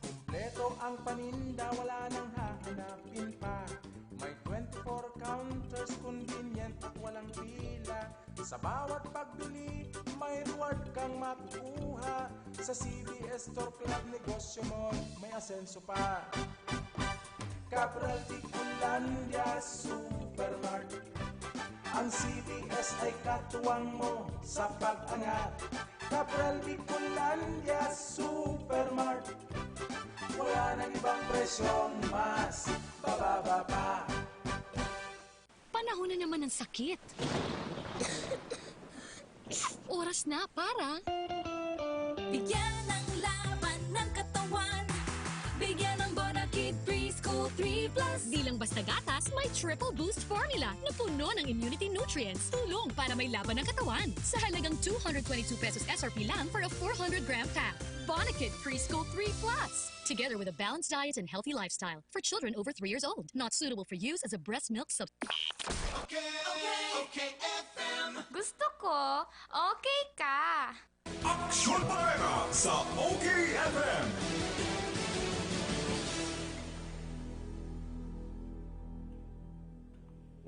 Kompleto ang paninda, wala nang hahanapin pa. May twenty-four counters, convenient at walang pila. Sa bawat pagbili, may reward kang makukuha. Sa C V S Store Club, negosyo mo may asenso pa. Cabral Bicolandia Supermart. Ang C V S ay katuwang mo sa pag-angat. Cabral Bicolandia Supermart. Wala nang ibang presyong mas bababa pa. Panahon na naman ng sakit. Oras na para... Bigyan ng laban ng katawan. Bigyan ng Bonakid Preschool Three Plus. Di lang basta gatas, may triple boost formula na puno ng immunity nutrients. Tulong para may laban ng katawan. Sa halagang two hundred twenty-two pesos S R P lang for a four hundred gram pack. Bonakid Preschool three Plus. Together with a balanced diet and healthy lifestyle for children over three years old. Not suitable for use as a breast milk substitute. Okay, okay, okay, F M. Gusto ko, okay ka. Aksyon Bareta sa O K F M.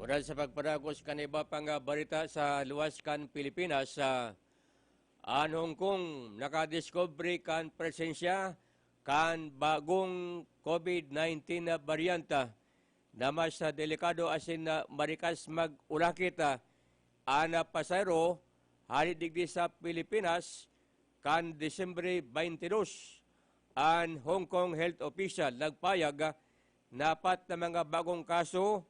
Oras sa pagpadagos kan iba pang ah, barita sa luwas kan Pilipinas. Ah, an Hong Kong nakadiskubre kan presensya kan bagong COVID nineteen na baryanta na mas ah, delikado asin na marikas mag-ulakit ah, an ah, pasahero hali digdi sa Pilipinas kan Disyembre twenty-two. An Hong Kong health official nagpayag ah, na apat na mga bagong kaso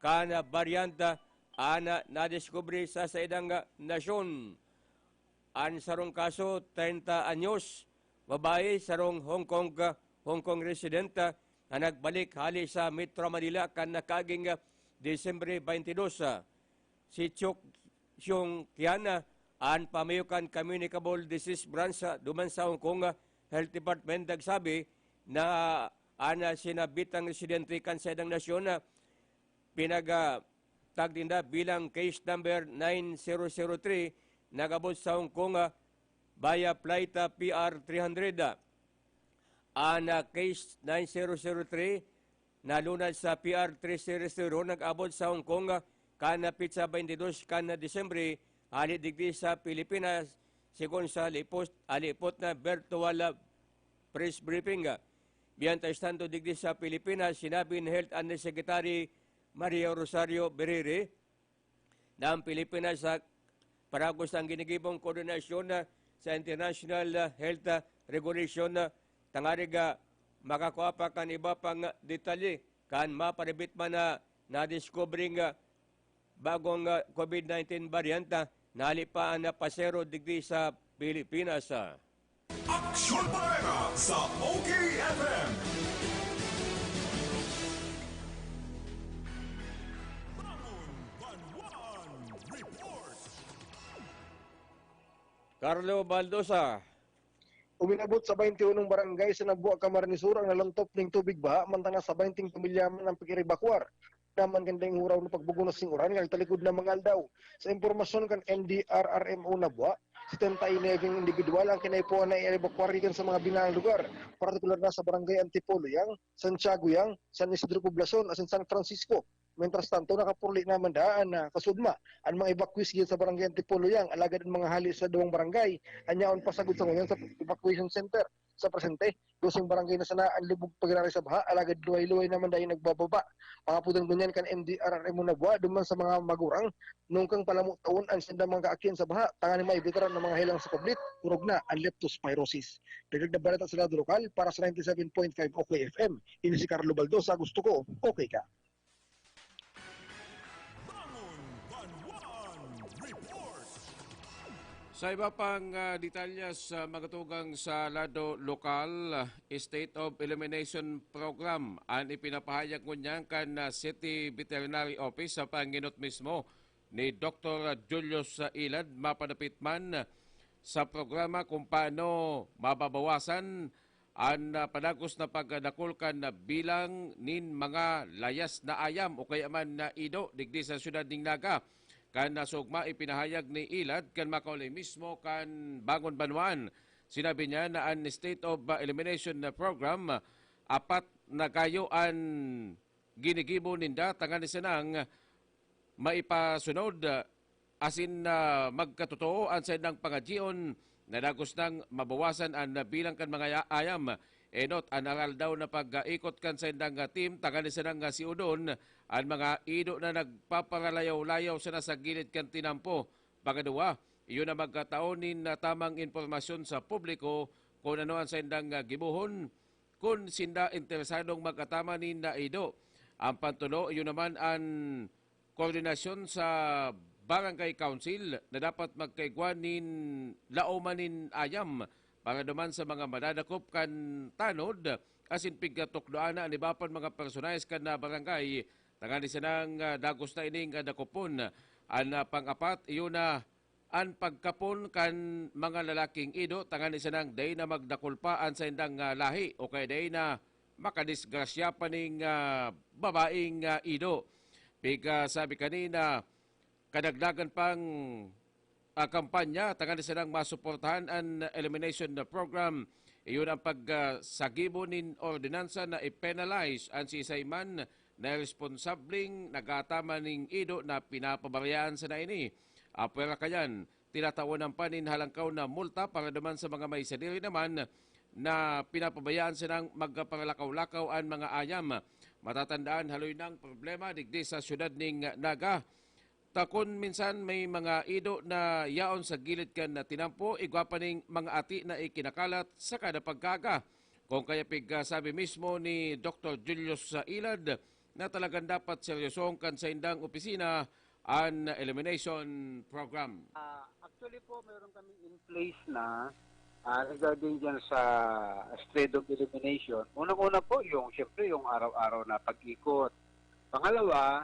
kan ah, baryanta an ah, nadiskubre sa saindang ah, nasyon. An sarong kaso, treinta anyos, babae, sarong Hong Kong, ah, Hong Kong resident ah, na nagbalik hali sa Metro Manila kan nakaaging ah, Disyembre twenty-two. Ah, si Chuk Siung Kian, ah, an pamayo kan Communicable Disease Branch ah, duman sa Hong Kong ah, Health Department, nagsabi na an ah, sinabitang residente kan saindang nasyon na pinagtag ninda bilang case number nine zero zero three, nag-abot sa Hong Kong ah, via flight ah, P R three hundred. Ah. An ah, case nine zero zero three nalunad sa P R three zero zero, nag-abot sa Hong Kong ah, kan ah, petsa twenty-two kan ah, Disyembre, hali digdi sa Pilipinas, sigon sa lipos, alipot na virtual ah, press briefing. Ah. Mientras tanto, digdi sa Pilipinas, sinabi ni Health Undersecretary Maria Rosario Berere na ang Pilipinas sa paragos ang ginigibong koordinasyon ah, sa international ah, health ah, regulation ah, tangarig ah, makakua pa kan iba pang ah, detalye kan maparibit man na nadiskubre nga bagong ah, COVID nineteen variant ah, na hali pa an ah, pasero digdi sa Pilipinas. Ah. Aksyon Bareta sa O K F M. Bangon Banwaan Report. Carlo Baldosa. Uminabot sa twenty-unong barangay sa Nabua, Camarines Sur ang nalantop ning tubig baha, mantang nasa twenty pamilya man ang pag-erebakwar naman kan daing huraw na pagbugunos ning uran nga nagtalikod na mga aldaw. Sa impormasyon kan N D R R M O Nabua, setenta y nueve individual ang kinaipuhan na i-evacuar gikan sa mga binaang lugar, partikular na sa Barangay Antipolo Yang, Santiago Yang, San Isidro Poblacion, asin San Francisco. Mientras tanto, nakapurli naman daan na kasudma an mga evacuees gikan sa Barangay Antipolo Yang, alagad an mga hali sa duwang barangay, an yaon pa sagod sa ngunyan sa evacuation center. Sa presente, doseng barangay na sana an lubog pagiraray sa baha, alagad luway-luway naman dai nagbababa. Mga pudan ngunyan kan M D R R M Nabua duman sa mga magurang, nungkang palamo taon an sindang mga kaakian sa baha, tanganing maibitaran ang mga helang sa kublit, orog na an leptospirosis. Dagdag na balita sa lado lokal, para sa ninety-seven point five O K F M, ini si Carlo Baldosa, gusto ko, okay ka. Bangon Banwaan Report. Sa iba pang ah, detalye sa mga tugang sa lado lokal, ah, State of Elimination Program an ipinapahayag ngunyan kan ah, City Veterinary Office sa panginot mismo ni Doktor Julius Ilad. Mapadapit man sa programa kung paano mababawasan an ah, padagos na pagdakul kan bilang nin mga layas na ayam o kaya man na ido digdi sa siyudad ning Naga. Kan nasugma, ipinahayag ni Ilad kan makauli mismo kan Bangon Banwaan. Sinabi niya na an State of ah, Elimination Program, ah, apat na kayo an ginigibo ninda tanganing sanang maipasunod, ah, asin na magkatotoo an saindang pangadyion na dagos nang mabawasan an bilang kan mga ya- ayam. Enot an aral daw na pag-ikot kan saindang ah, team tanganing sanang ah, siudon an mga ido na nagpaparalayaw-layaw sana sa gilid kan tinampo. Pangaduwa, iyo na magkatao nin ah, tamang impormasyon sa publiko kun ano an saindang ah, gibohon kun sinda interesadong magkatama nin ah, ido. Ang pantulo, iyo naman an koordinasyon sa Barangay Council na dapat magkaigwa nin laoman nin ayam para duman sa mga madadakop kan tanod asin pigkatukdoan na an iba pang mga personahes kan, ah, barangay, tanganing sanang, ah, dagos na ining, ah, dakopon. An, ah, pang-apat, iyo na an pagkapon kan mga lalaking ido, tanganing sanang dai na magdakul pa an saindang, ah, lahi o kaya dai na makadisgrasya pa ning, ah, babaeng, ah, ido. Pigkasabi kanina, kadagdagan pang, ah, kampanya tanganing sanang masuportahan an elimination program. Iyon ang pag, ah, sagibo nin ordinansa na i-penalize an siisay man na responsabling nagataman ning ido na pinapabarayaan sana ini. Apwera kayan, tinatawan pa nin halangkaw na multa para duman sa mga may sadiri naman na pinapabayaan sanang magparalakaw-lakaw an mga ayam. Matatandaan, haloy nang problema digdi sa siyudad ning Naga. Ta kun minsan may mga ido na yaon sa gilid kan tinampo, igwa pa ning mga ati na ikinakalat sa kada pagkaaga. Kung kaya pigkasabi mismo ni Doktor Julius Ilad na talagang dapat seryosohon kan saindang opisina an elimination program. Ah, actually po, meron kaming in place na, ah, regarding dyan sa stray dog elimination. Unang-una po, yung, siyempre, yung araw-araw na pag-ikot. Pangalawa,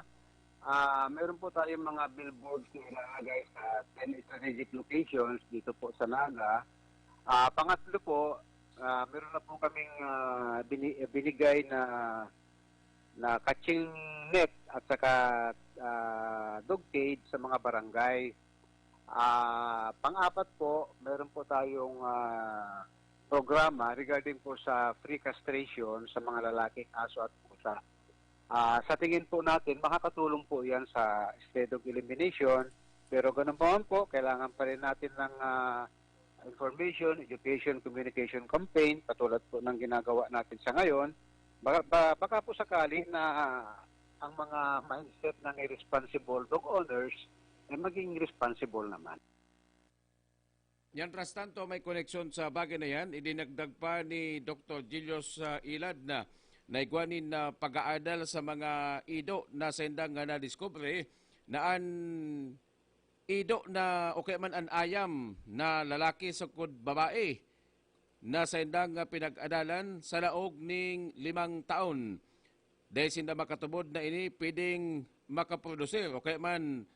ah, meron po tayong mga billboards na ilalagay sa ten strategic locations dito po sa Naga. Ah, pangatlo po, ah, meron na po kaming, ah, bini-, binigay na, na catching net at saka, ah, dog cage sa mga barangay. Ah, pang-apat po, meron po tayong, ah, programa regarding po sa free castration sa mga lalaking aso at pusa. Ah, sa tingin po natin, makakatulong po yan sa stray dog elimination. Pero ganun pa man po, kailangan pa rin natin ng, ah, information, education, communication campaign, katulad po ng ginagawa natin sa ngayon. Baka, ba- baka po sakali na ang mga mindset ng irresponsible dog owners ay maging responsible naman. Mientras tanto, may koneksyon sa bagay na yan, idinagdag pa ni Doktor Julius, ah, Ilad na naigwa nin, ah, pag-aadal sa mga ido na saindang, ah, nadiskubre na an ido na o kaya man an ayam na lalaki sukod babae na saindang, ah, pinag-adalan sa laog ning limang taon. Dai sinda makatubod na ini pwedeng makaprodusir o kaya man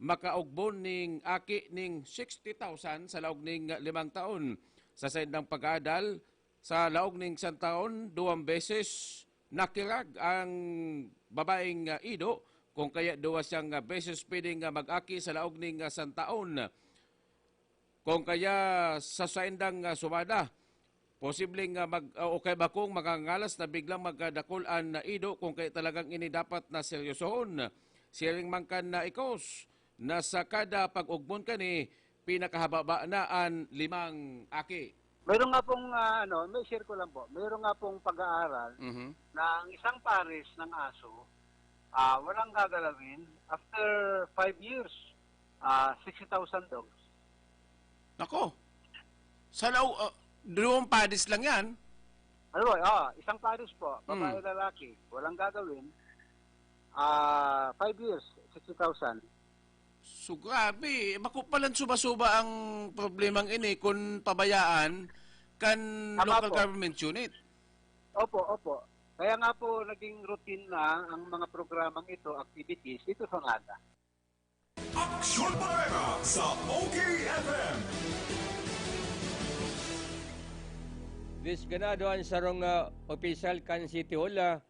makaugbon ning aki ning sixty thousand sa laog ning limang taon. Sa saindang pag-aadal, sa laog ning isang taon, duwang beses nakirag ang babaeng, ah, ido, kung kaya duwa siyang, ah, beses pwedeng, ah, mag-aki sa laog ning, ah, isang taon. Kung kaya sa saindang, ah, sumada, posibleng, ah, mag-, ah, o kaya bakong makangalas na biglang magkadakul an, ah, ido kung kaya talagang ini dapat na seryosohon. Siring man kan, ah, ikos na sa kada pag-ugmon kani, pinakahababa na an limang aki. Meron nga pong, ah, ano, may share ko lang po. Meron nga pong pag-aaral Mhm. na ang isang pares ng aso, ah, walang gagalawin. After five years, ah, sixty thousand dogs. Nako! Sa law, ah, dalawang pares lang yan? Ano po? Ah, isang pares po. Babae, Hmm. lalaki. Walang gagawin. Ah, five years, sixty thousand. So, grabe. Bako palang suba-suba ang problemang ini kun pabayaan kan Tama local po. government unit. Opo, opo. Kaya nga po, naging routine na ang mga programang ito, activities, dito sa Naga. Aksyon Bareta sa O K F M. Disganado an sarong, ah, opisyal kan City Hall, ah,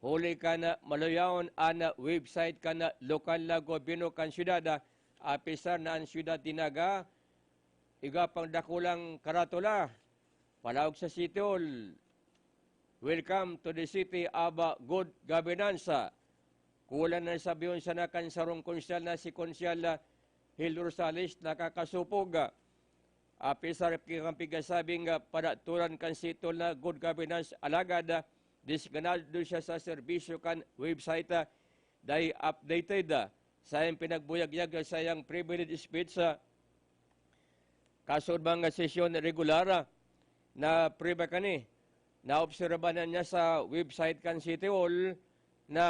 huli kan, ah, maluyaon an, ah, website kan, ah, lokal na gobyerno kan syudad, ah, apisar na an syudad nin Naga, igwa pang dakulang karatula, palaog sa City Hall, "Welcome to the city of, ah, good governance." Kulang na sabihon sana kan sarong konsyal na si Konsyal, ah, Hil Rosales nakakasupog. Apisar kan pigasabing, ah, padaturan kan City Hall na good governance, alagad, ah, disganado siya sa serbisyo kan website, ah, dai updated, ah, sa iyang pinagbuyagyag sa iyang privilege speech, ah, kasuodma nga sesyon regular, ah, na prueba kani. Naobserbahan niya sa website kan City Hall na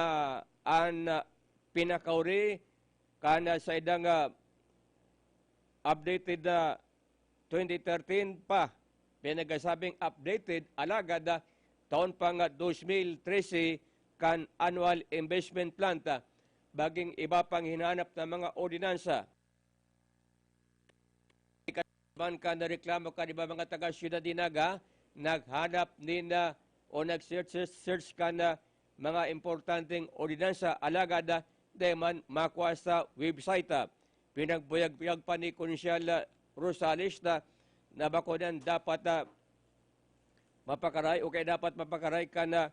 an, ah, pinakauri kan, ah, saindang, ah, updated, ah, twenty thirteen pa Pinagsasabing updated, alagad, ah, taon pa nga dos mil trese kan annual investment plan, ta, maging iba pang hinahanap na mga ordinansa. Man kan reklamo kan iba mga taga Syudad ni Naga, naghanap nin, ah, o nag-search, search kan, ah, mga importanteng ordinansa, alagad, ah, dai man makua sa website, ah. Pinagbuyag-buyag pa ni Konsyal, ah, Rosales na, na bako nan dapat, ah, mapakaray o kaya dapat mapakaray kan, ah,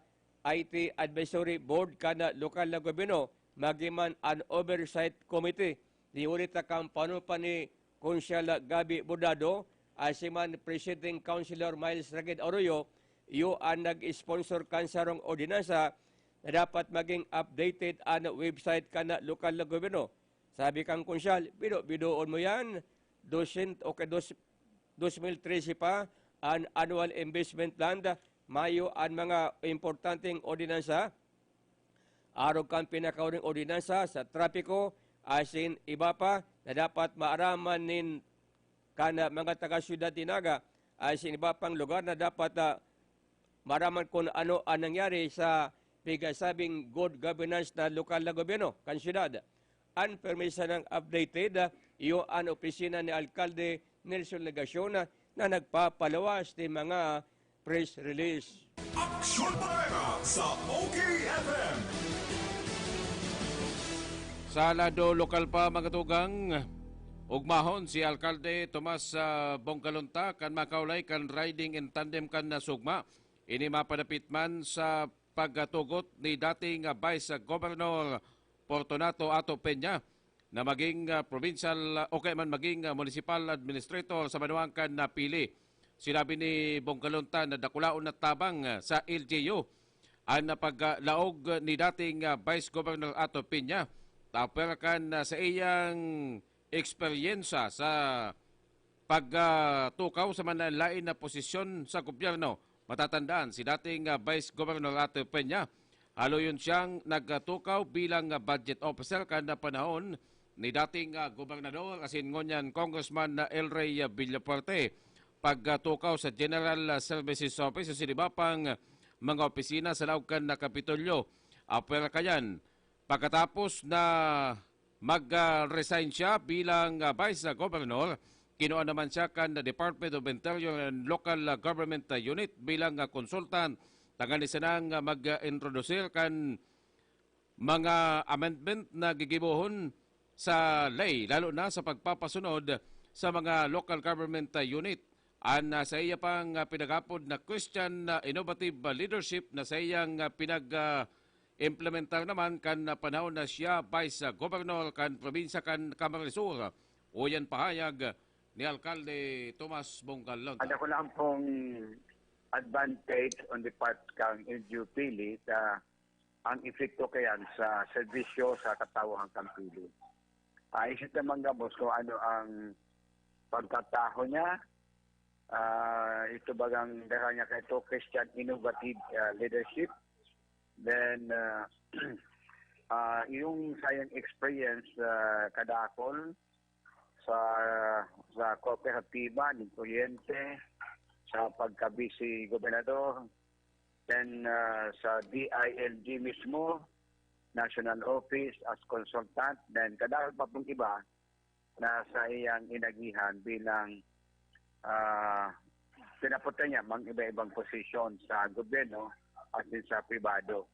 I T Advisory Board kan, ah, lokal na gobyerno, magin man an Oversight Committee. Diulit na kampano pa ni Konsyal Gabby Bordado, asin man Presiding Councilor Miles Ragged Arroyo, iyo an nag-sponsor kan sarong ordinansa na dapat maging updated an website kan lokal na gobyerno. Sabi kan Konsyal, "Bido-bidoon mo yan, dosyen, o kay dos, dos mil trese pa, an annual investment plan, mayo an mga importanteng ordinansa." Arog kan pinakahuring ordinansa sa trapiko, asin iba pa na dapat maaraman nin kan, ah, mga taga-syudad ni Naga, asin iba pang lugar na dapat, ah, maaraman kun ano an nangyari sa pigasabing good governance na lokal na gobyerno kan syudad. An permi sanang updated, ah, iyo an opisina ni Alkalde Nelson Legacion, ah, na nagpapaluwas nin mga press release. Aksyon Bareta sa O K F M. Sa lado lokal pa, mga tugang, ugmahon si Alkalde Tomas, ah, Bongalonta kan makaulay kan riding in tandem kan Sugma. Ini mapadapit man sa pagtugot ni dating, ah, Vice Governor Fortunato Ato Peña na maging, ah, provincial, ah, o kaya man maging, ah, municipal administrator sa banwang kan napili. Sinabi ni Bongalonta na dakulaon na tabang, ah, sa L G U an, ah, paglaog ni dating, ah, Vice Governor Ato Peña, tapos kan, ah, sa iyang eksperyensya sa pagtukaw sa mga lain na posisyon sa gobyerno. Matatandaan, si dating, ah, Vice Governor Ato Peña, haloyon siyang nagtukaw bilang, ah, budget officer kan panahon ni dating, ah, gobernador asin ngunyan Congressman na El Rey, ah, Villafuerte. Pagtukaw sa General, ah, Services Office asin iba pang mga opisina sa laog kan, ah, Kapitolyo. Apwera kayan, pagkatapos na mag, ah, resign siya bilang, ah, Vice, ah, Governor, kinua naman siya kan Department of Interior and Local, ah, Government, ah, Unit bilang, ah, consultant, tanganing sanang, ah, mag-introduce kan mga amendment na gigibohon sa ley, lalo na sa pagpapasunod sa mga local government, ah, unit. An, ah, saiya pang, ah, pinagapod na Christian, ah, innovative, ah, leadership na saiyang, ah, pinag, ah, implementar naman kan, ah, panahon na siya Vice, ah, Governor kan probinsya kan Camarines Sur. Uyan pahayag ni Alkalde Tomas Bongalonta. Ada ko lang pong advantage on the part kang L G U Pili sa ang epekto kayan sa serbisyo sa katawhan kan Pili. Ah, isip naman gabos kung ano ang pagkataho niya. Ah, ito bagang dara niya kay to Christian innovative, ah, leadership. Then, ah, ah, yung sayang experience, ah, kadakol sa, sa kooperatiba, ng kuryente, sa pagka-vice gobernador, then, ah, sa D I L G mismo, National Office as consultant, then kadakol pa pong iba na sa iyang inagihan bilang, ah, pinapunta niya mang iba-ibang posisyon sa gobyerno at din sa pribado.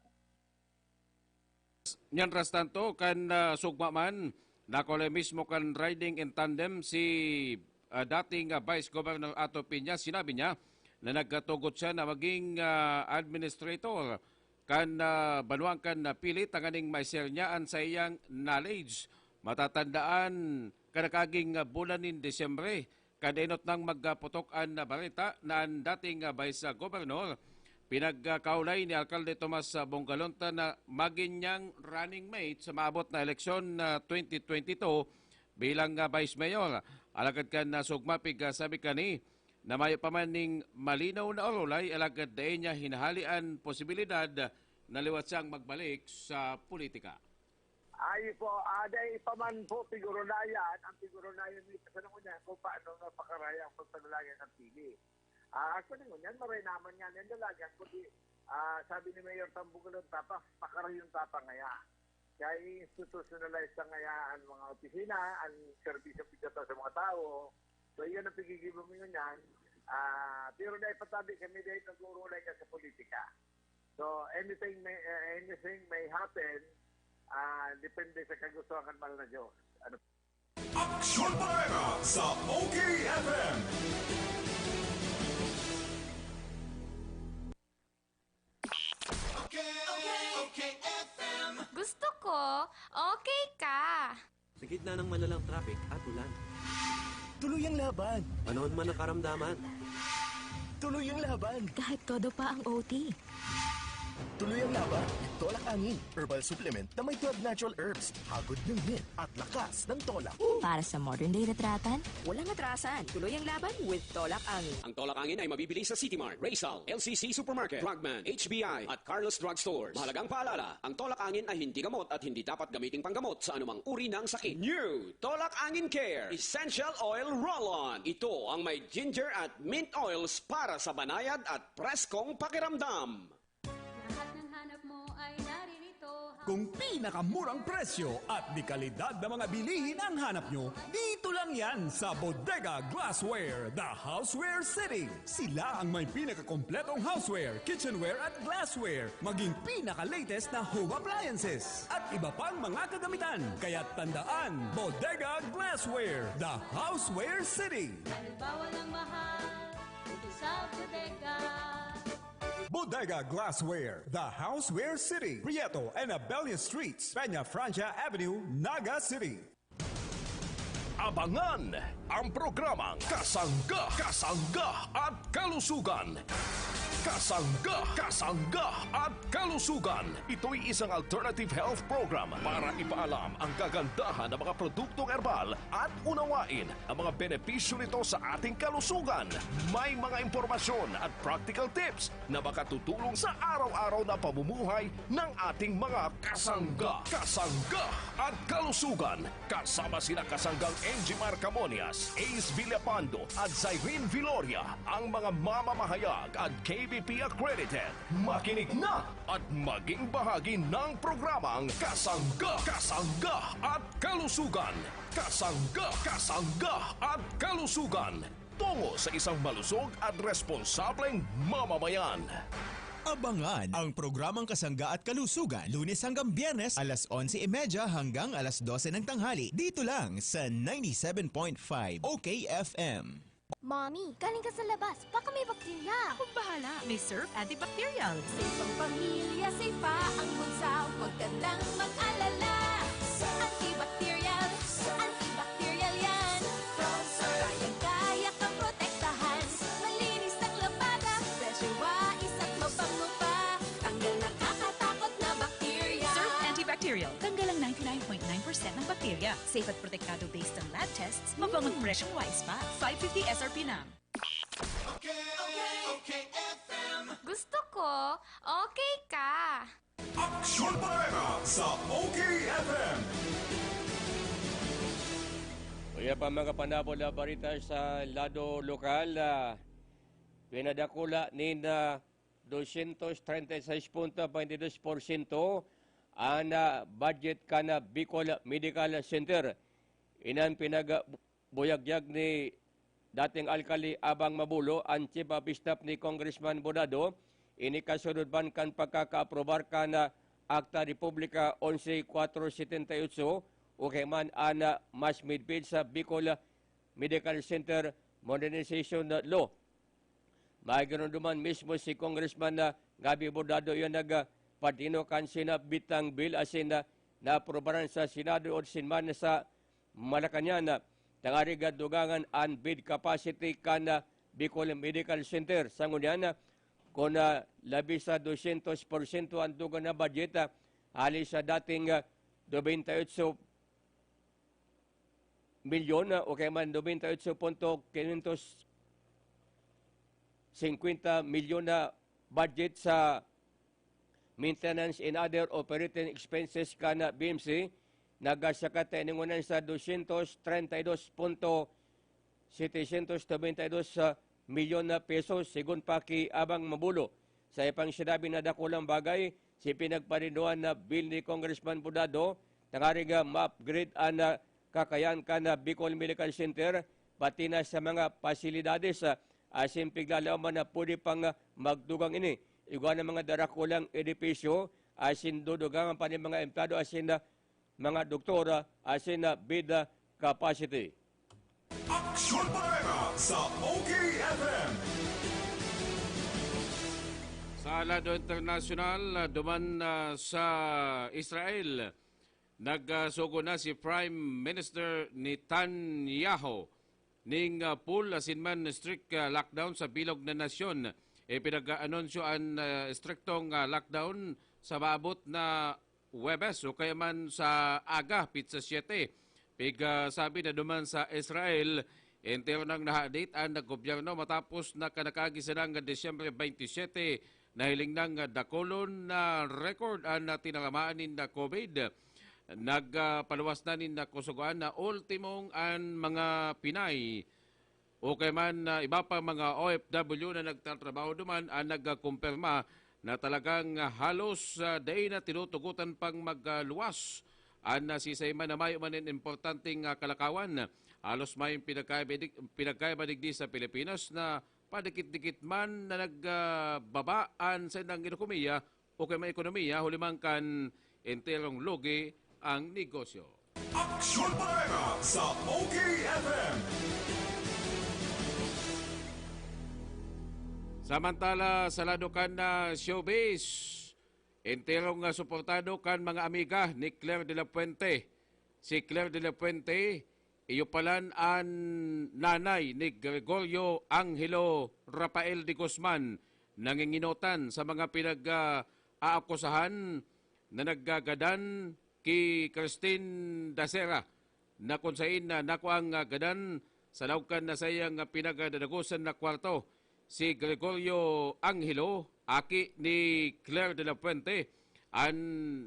Mientras tanto, kan, ah, Sugma man, nakulay mismo kan riding in tandem si, ah, dating, ah, Vice Governor Ato Piña. Sinabi niya na nagkatugot siya na maging, ah, administrator kan, ah, banwang kan napili tanganing ma-share niya an saiyang knowledge. Matatandaan, kan nakaging, ah, bulan nin Disyembre, kan enot nang magputok an, ah, bareta na an dating, ah, Vice, ah, Governor, pinagkaulay ni Alkalde Tomas, ah, Bongalonta na magin niyang running mate sa maabot na eleksyon na twenty twenty-two bilang, ah, Vice Mayor. Alagad kan, ah, Sugma, pig, ah, sabi kani, na mayo pa man ning malinaw na orolay, alagad dai niya hinahali an posibilidad na liwat siyang magbalik sa politika. Ay po, ah, dai pa man po pigurulayan, ang pigurulayan ni sa nako niya kung paano nga pakaray ang pagpanalangin ng pili. Ah, ako na ngunyan, maray naman nga nila lagi. Ako di, ah, sabi ni Mayor Tambugalon, tapang, pakarayon tapang ngaya. Kaya i-institutionalize na ngaya ang mga opisina, ang serbisyo pigkata sa mga tao. So, iyan ang pagigibong mo ngunyan. Ah, pero na ipatabi kami dahil nag-uurulay ka sa politika. So, anything may, uh, anything may happen, ah, depende sa kagustuhan ng mahal na Diyos. Ano? Aksyon Bareta sa O K F M. Okay, okay, okay, F M. Gusto ko, okay ka. Sa gitna ng malalang traffic at ulan. Tuloy ang laban. Panahon man ang karamdaman. Tuloy ang laban. Kahit todo pa ang O T. Tuloy ang laban with Tolak Angin, herbal supplement na may twelve natural herbs, hagod ng hit at lakas ng tolak. Para sa modern day retratan, walang atrasan. Tuloy ang laban with Tolak Angin. Ang Tolak Angin ay mabibili sa City Mart, Rizal, L C C Supermarket, Drugman, H B I, at Carlos Drug Stores. Mahalagang paalala, ang Tolak Angin ay hindi gamot at hindi dapat gamiting panggamot sa anumang uri ng sakit. New Tolak Angin Care Essential Oil Roll-On. Ito ang may ginger at mint oils para sa banayad at preskong pakiramdam. Lahat ng hanap mo ay naririto. Kung pinakamurang presyo at de kalidad na mga bilihin ang hanap nyo, dito lang yan sa Bodega Glassware, The Houseware City. Sila ang may pinakakompletong houseware, kitchenware at glassware, maging pinaka-latest na home appliances at iba pang mga kagamitan. Kaya tandaan, Bodega Glassware, The Houseware City. Dahil bawal ang mahal, dito sa bodega. Bodega Glassware, The Houseware City, Prieto and Abella Streets, Peña Francia Avenue, Naga City. Abangan ang programang Kasangga, Kasangga at Kalusugan. Kasangga, Kasangga at Kalusugan. Ito'y isang alternative health program para ipaalam ang kagandahan ng mga produktong herbal at unawain ang mga benepisyo nito sa ating kalusugan. May mga impormasyon at practical tips na makatutulong sa araw-araw na pamumuhay ng ating mga kasangga, kasangga at kalusugan. Kasama sina kasanggang Enjimar Camonias, Ace Villapando at Zyrene Viloria, ang mga mamamahayag at K B P accredited. Makinig na at maging bahagi ng programang Kasangga, Kasangga at Kalusugan. Kasangga, Kasangga at Kalusugan. Tungo sa isang malusog at responsableng mamamayan. Abangan ang programang Kasangga at Kalusugan, Lunes hanggang Biyernes, alas onse y media hanggang alas dose ng tanghali, dito lang sa ninety-seven point five O K F M. Mommy, galing ka sa labas. Baka may bakterya. Akong bahala. May Surf Antibacterial. Safe ang pamilya, safe pa ang bulsa. Huwag ka nang mag-alala. Antibacterial, antibacterial yan. Kayang-kaya kang protektahan. Malinis ang labada, fresh, wais at mabango pa. Tanggal nakakatakot na bakterya. Surf Antibacterial. Tanggal ang ninety-nine point nine percent ng bakterya. Safe at protektado based on lab tests. Mabango at fresh ang wais pa. Five fifty S R P lang. Okay, okay, okay, F M. Gusto ko, okay ka. Aksyon Bareta sa O K F M. Uya pa mga panabol na balita sa lado lokal, ah, pinadakula nin, ah, dosyentos treinta y seis punto baintidos porsyento an, ah, budget kan, ah, Bicol Medical Center. Inan pinag-, buyagyag ni dating alkalde Abang Mabulo, an Chief of Staff ni Congressman Bordado, ini kasunod man kan pagkakaaprobar kan, ah, Acta Republica onse cuatro setenta y ocho, o kaya man an, ah, mas midpid sa Bicol Medical Center Modernization Law. May ginunduman mismo si Congressman na Gabby Bordado, iyan nag, ah, padino kan sinabitang bill asin na naaprobaran sa Senado o sin man sa Malacañang, ah, tangarig, ah, dugangan an bed capacity kan, ah, Bicol Medical Center. Sa ngunyan, ah, kun, ah, labi sa dosyentos porsyento an dugang na budget, ah, hali sa dating, ah, nobenta y otso milyon, ah, o kaya man nobenta y otso punto quinientos cincuenta milyon na budget sa maintenance and other operating expenses kan, ah, B M C, nagsakat ta ini ngunyan sa dosyentos treinta y dos punto setecientos nobenta y dos, ah, milyon na pesos, segun pa ki Abang Mabulo. Sa ipang sinabi na dakulang bagay, si pinagparinduan na bill ni Congressman Bordado, tangaring, ah, ma-upgrade an, ah, kakayan kan, ah, Bicol Medical Center, pati na sa mga pasilidades, ah, asin piglalaoman na pwede pang, ah, magdugang ini. Igwa na mga darakulang edipisyo, asin dudugangan pa ni mga empleyado asin, ah, mga doktor, ah, asin, ah, bed, ah, capacity. Aksyon Bareta sa O K F M. Sa lado internasyonal, ah, duman, ah, sa Israel, nagsugo na si Prime Minister Netanyahu ning, ah, full asin man strict, ah, lockdown sa bilog na nasyon. Ipinag-aanunsyo an, ah, estriktong, ah, lockdown sa maabot na Huwebes o kaya man sa aga, pitsa siyete. Pig, ah, sabi na duman sa Israel, entero nang nahadit an gobyerno matapos na kan nakaagi sanang Disyembre twenty-seven, nahiling nang dakulon na record an, ah, tinaramaan nin, ah, COVID. Nagpaluwas na nin, ah, kusugoan na ultimong an mga Pinay o kaya man, ah, iba pang mga O F W na nagtatrabaho duman an nagkumpirma na talagang, ah, halos, ah, dai na tinutugotan pang magluwas an, ah, sisay man na mayo man nin importanteng, ah, kalakawan. Halos mayong pinagkaiba dig-, pinagkaiba digdi sa Pilipinas na padikit-dikit man na nag, ah, baba an saindang ekonomiya o kaya may ekonomiya, huli man kan enterong lugi ang negosyo. Aksyon Bareta sa O K F M. Samantala, sa lado kan, ah, showbiz, enterong, ah, suportado kan mga amiga ni Claire de la Fuente. Si Claire de la Fuente, iyo palan an nanay ni Gregorio Angelo Rafael de Guzman, nanginginotan sa mga pinag, ah, aakusahan na naggagadan ki Christine Dacera, na kun sain na nakuang, ah, gadan sa laog kan na saiyang, ah, pinagdadagosan na kwarto. Si Gregorio Angelo, aki ni Claire de la Fuente, an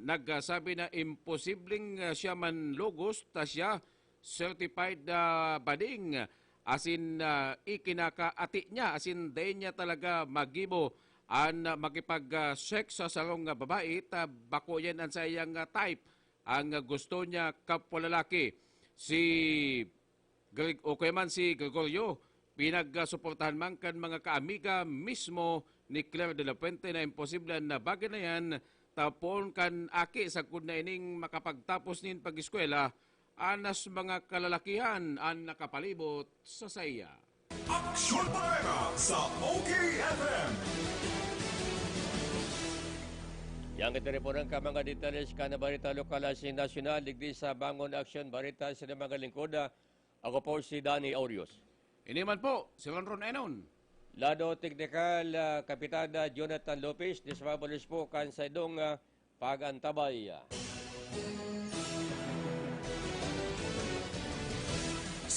nagsabi na imposibleng, ah, siya manlugos ta siya certified, ah, bading, asin, ah, ikinakaati niya, asin dai niya talaga magibo an, ah, makipag, ah, sex sa sarong, ah, babae, ta bako yan an saiyang, ah, type. Ang, ah, gusto niya, kapwa lalaki. Si Greg-, o kaya man si Gregorio, pinagsuportahan man kan mga kaamiga mismo ni Claire de la Fuente na imposible na bagay na yan, ta poon kan aki sagkod na ining makapagtapos nin pag-eskwela, anas mga kalalakihan an nakapalibot sa saiya. Aksyon Bareta sa O K F M. Yang katiriponan ka mga detalles kan bareta lokal asin nasyonal digdi sa Bangon Aksyon Bareta sa mga lingkod. Ako po si Danny Orios. Ini man po, si Ronron Enon. Lado teknikal, ah, Kapitan, ah, Jonathan Lopez, dismabalos po kan saindong, ah, pag-antabay.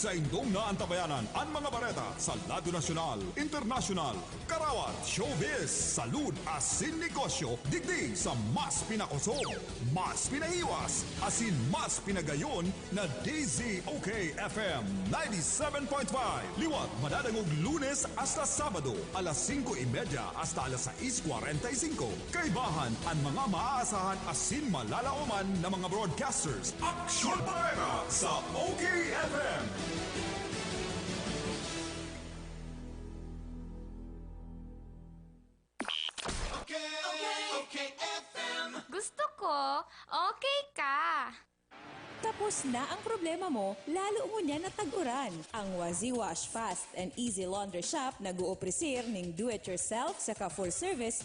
Saindong naantabayanan an mga bareta sa lado nasyonal, internasyonal, karawat, showbiz, salud asin negosyo digdi sa mas pinakosog, mas pinahiwas, asin mas pinagayon na D Z O K F M ninety-seven point five. Liwat madadangog Lunes hasta Sabado, alas singko y media hasta alas sais kwarenta y singko. Kaibahan an mga maaasahan asin malalaoman na mga broadcasters. Aksyon Bareta sa O K F M. Okay, okay, okay, F M. Gusto ko, okay ka. Tapos na ang problema mo, lalo ngunyan na tag-uran. Ang Wazi Wash Fast and Easy Laundry Shop nag-oofrecer ning do-it-yourself saka full-service